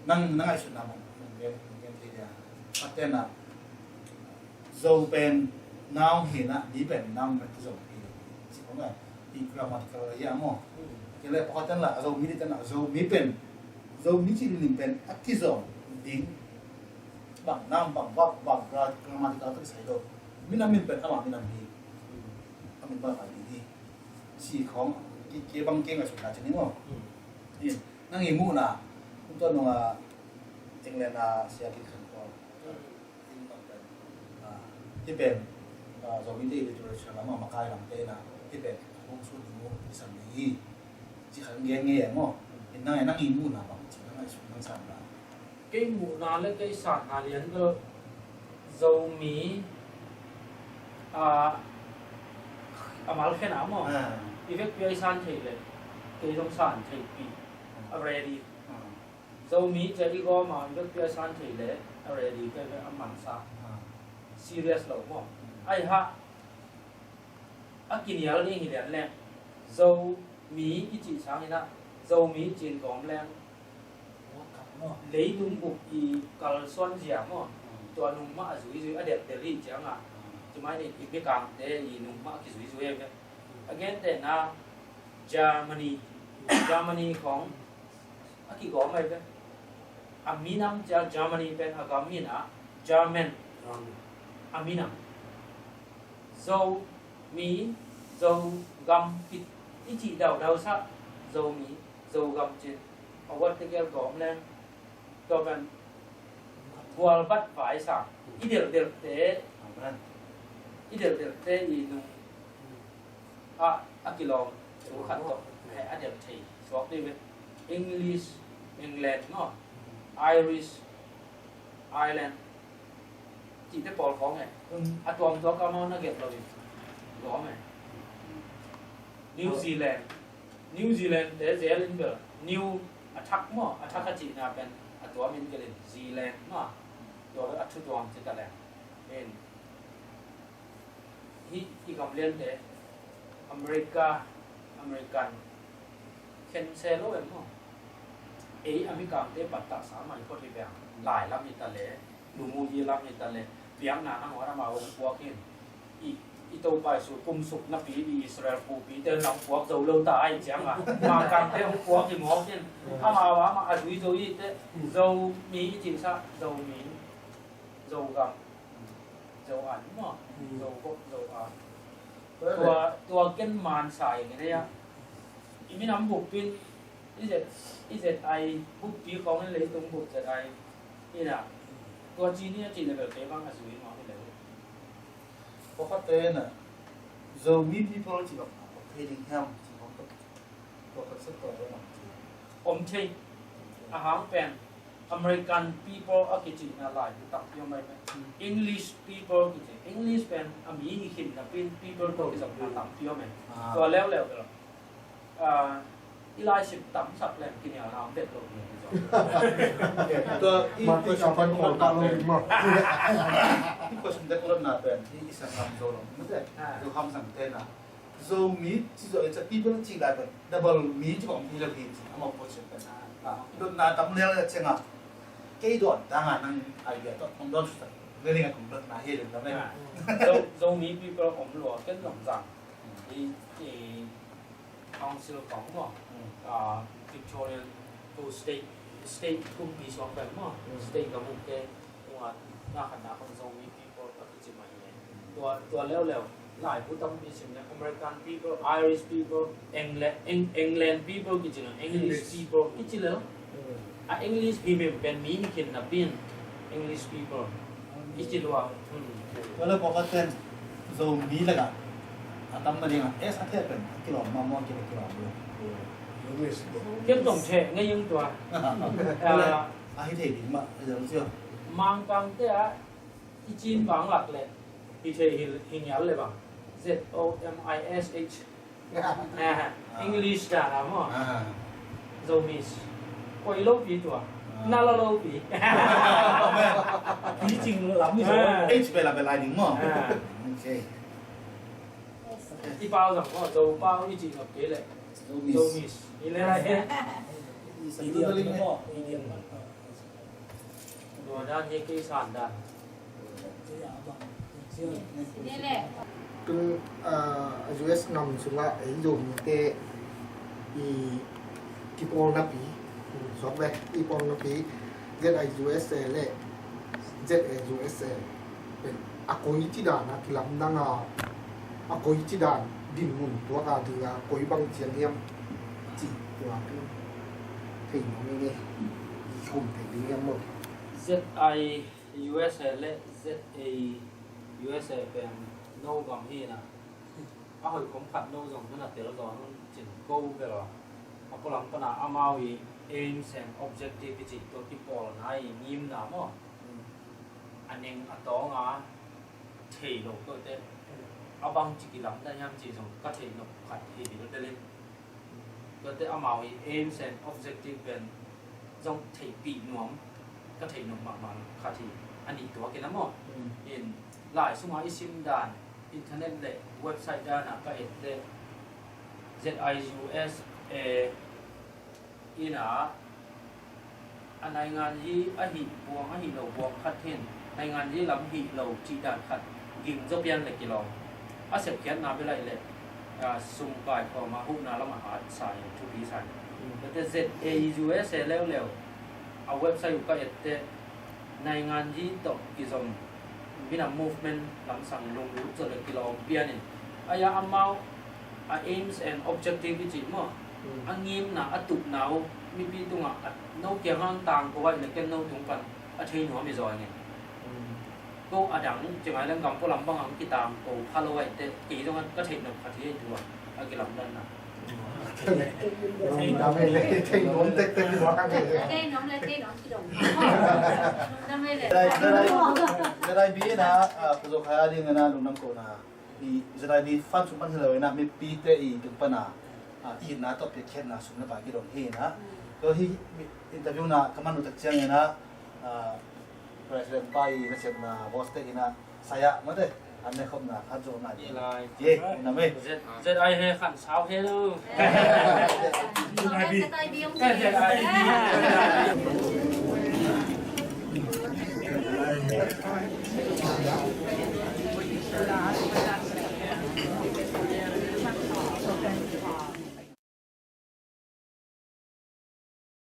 nang na ngaihsutna mah nong gen, nong gen thei dia. Pattern ah Zo pen noun hi na, mi pen noun na kizom hi. Si ko ngai i grammatical a ya mo. Kile pakhat ten la a Zomi ni ten a Zomi pen, Zomi ci lim pen a kizom ding. Bang noun, bang verb, bang gra-, grammatical ka kisai lo. Minam min pen ama minam hi. A min bang a hi hi. Si khawng ki, ki bang ki ngaihsutna ci ni maw. Hi. Nang i muhna, kum tua nung a England a sia ki khan ko. Hi pen, ah, Zomi te literature lam a makai lam te na, hi pen hong sut ding uh i sam hi. Ci khan gen ngei maw. Hi nang, nang i muhna bang ci nang ngaihsut nang sanna. Kei muhna le kei sanna lian bel Zomi, a, a mal khen a maw. I vekpi a i san thei le kei zong san thei pi. A ready. Zomi cia i gawm a i vekpi a i san thei le a ready kei ve a mansa. Serious lo maw. Ai ha a kinial ding hi lian leng Zomi i cih sangin ah Zomi cin gawm leng leitung bup i kalsuan zia maw. Tua nung mah a zuizui a delhdel hi ciangah cimai nih i mikangte i nung mah a kizuizui a ve. A gentehna Germany, Germany khawng a kigawm a ve. A minam cia Germany pen a gam hi na German a minam. Zo mi, Zo gam i, i cih daudau sah Zo mi, Zo gam cin a wat tegel gawm leng tua pen gualbat vai sang i delhdelhte, i delhdelhte i nung a, a kilawm thu khat tawh a delh thei suak dih ve. English, England maw, Irish, Ireland cihte pawl khawng e. A tuamtuak amau na gelh lo in gawm e. New Zealand, New Zealand te zel in bel New a thak maw, a thak a cihna pen a tuam in gelh in Zealand maw. Tua a thu tuam ci ta leng in hih i gamliante America, American khen se lo em maw? Ei a mikangte pattah sa mai phot hi beng. Lai lam hi ta le, Lumuyi lam hi ta le, biakna nangawn amau hong puak in i, i Topa Jesu kum suk napi i Israel pupite nang puak zo lo ta ai ciang a, Mangkangte hong puak hi mawk in. Amau amah a zui zo i te, Zomi i cihsa, Zomi, Zogam, Zo an maw, Zo kok, Zo an. Tua, tua ken mansa i ngei a. I minam bup in, i zet, i zet ai buppi khawng in leitung bup zet ai. Ina, tua ci ni a ci level te bang a zui mawk hi leu. Pakhat te na, Zomi people ci bang, phei ding hiam, ci bang, tua concept tua bang ci. Om thei, a hang pen, American people a kicihna lai hi tampi om ai pen. English people kici, English pen a mi hi khin na pin, people tua kizopna tampi om ai. Tua leuleu bel. Ah, i lai sim tam sak leng kinialna om det lo ni. Tua i, i question dek lo na pen, i, i sang lam zo lo. Mute, tua ham sang te na. Zomi ci zawh i ciah, people ci lai pen double mi ci bang hi lo hi ci, amau position pen. Ah, dotna tam lel a ciang a, kei dawn tang a nang idea tawh hong dawn suak lel ing a, kong dotna hi lel lam e. Ah, Zo, Zomi people om lua, ken zong zang. I, i council kong maw, ah, Victorian to state, state kumpi suak pen maw, state ka muk te, tua na khat na kong Zomi people ka kici mah hi. Tua, tua leuleu, laibu tampi sim le, American people, Irish people, England, Eng-, England people kici lo, English people kici lo. A English hi mem pen mi hi khin napi in English people kici lua. Hmm. Tua le pawlkhat pen Zomi lakah a tam nading a S a theh pen a kilawm mahmah, a kilawm lo. Ken zong theh ngei ung tua. Ah, a hi thei ding mah a zang cio. Mangkangte ah i Chin bang lak le hi thei hi, hi ngial le bang. Z O M I S H. Ah, English dan a maw. Ah. Zomis. Koi lo pi tua. Ah. Na la lo pi. Pi cing lam mi zo. Ah. H bela bela ding maw. Ah. Okay. I pau zang maw, Zo pau i cing ngap kei le. Zomis. Zomis. I le lai he. Idiom maw. Idiom maw. Tua dan hi kei san dan. Tun, ah, U S gam sungah ei Zomite i kipawlnapi, suak ve, i pawlnapi Z I U S A le Z A U S A pen a koi ci dan a kilamdang a, a koi ci dan dinmun tuak a ding a koi bang ciang hiam cih tua pen thei nuam ing e, i khum thei ding hiam maw? Z I U S A le Z A U S A pen no gam hi na. A hoih khom khat no zong na na tel zaw nun cin ko bel a. A pualam pana amau i aims and objective i cih tua kipawlna i ngimna maw. A neng a tawng a thei lo kote a bang ci kilamdang hiam cih zong ka theih nop khat hi hi lo telin. Tuate amau i aims and objective pen zong theihpih nuam, ka theih nuam mahmah khat hi a nih tuak in a maw. Mm. In lai sungah i sim dan, internet le website dan a ka et le Z I U S A in a a naingan hi a hih buang a hih lo buang khat hin naingan hi lam hih lo cih dan khat ging zaw pian le kilawm. A sepkhiatna bia laih le, a, sum kaikhawm a huhna lam a hat sa in thupi sa in. Tuate Z A U S A leuleu a website uh ka ette naingan hi tawh kizom minam movement lamsang lunglut zaw le kilawm pian in. Aia amau a aims and objective i cih maw. Mm. A ngimna, a tupna uh mipi tungah a, no kiang hang tangko vai le ken no tung pan a thei nuam i zaw ing. Mm. Ko a dang ci ngai leng gam pualam bang ang kitangko pha lo vai te kei zong ka theih nop khat hi tua a kilamdanna. Lungdam ei le, thei nuam tektek hi tua. Thei nuam le, thei nuam kidong. Lungdam ei le. Zai, zai, zai bi na, a, ku zo kha ding na lungdam ko na. I Z I D fund sung pan hi lo in a, mipite i tung pan a, a, itna tawh piakkhiatna sum le pai kidong hi in a. Tua hi interview na ka man uh tak ciangin a, a, President pa i nasepna boss te in a, saya mate, an ne khopna khat zo na di. Ye, na me. Z I he khan sau he lo. Z I B. Z I B.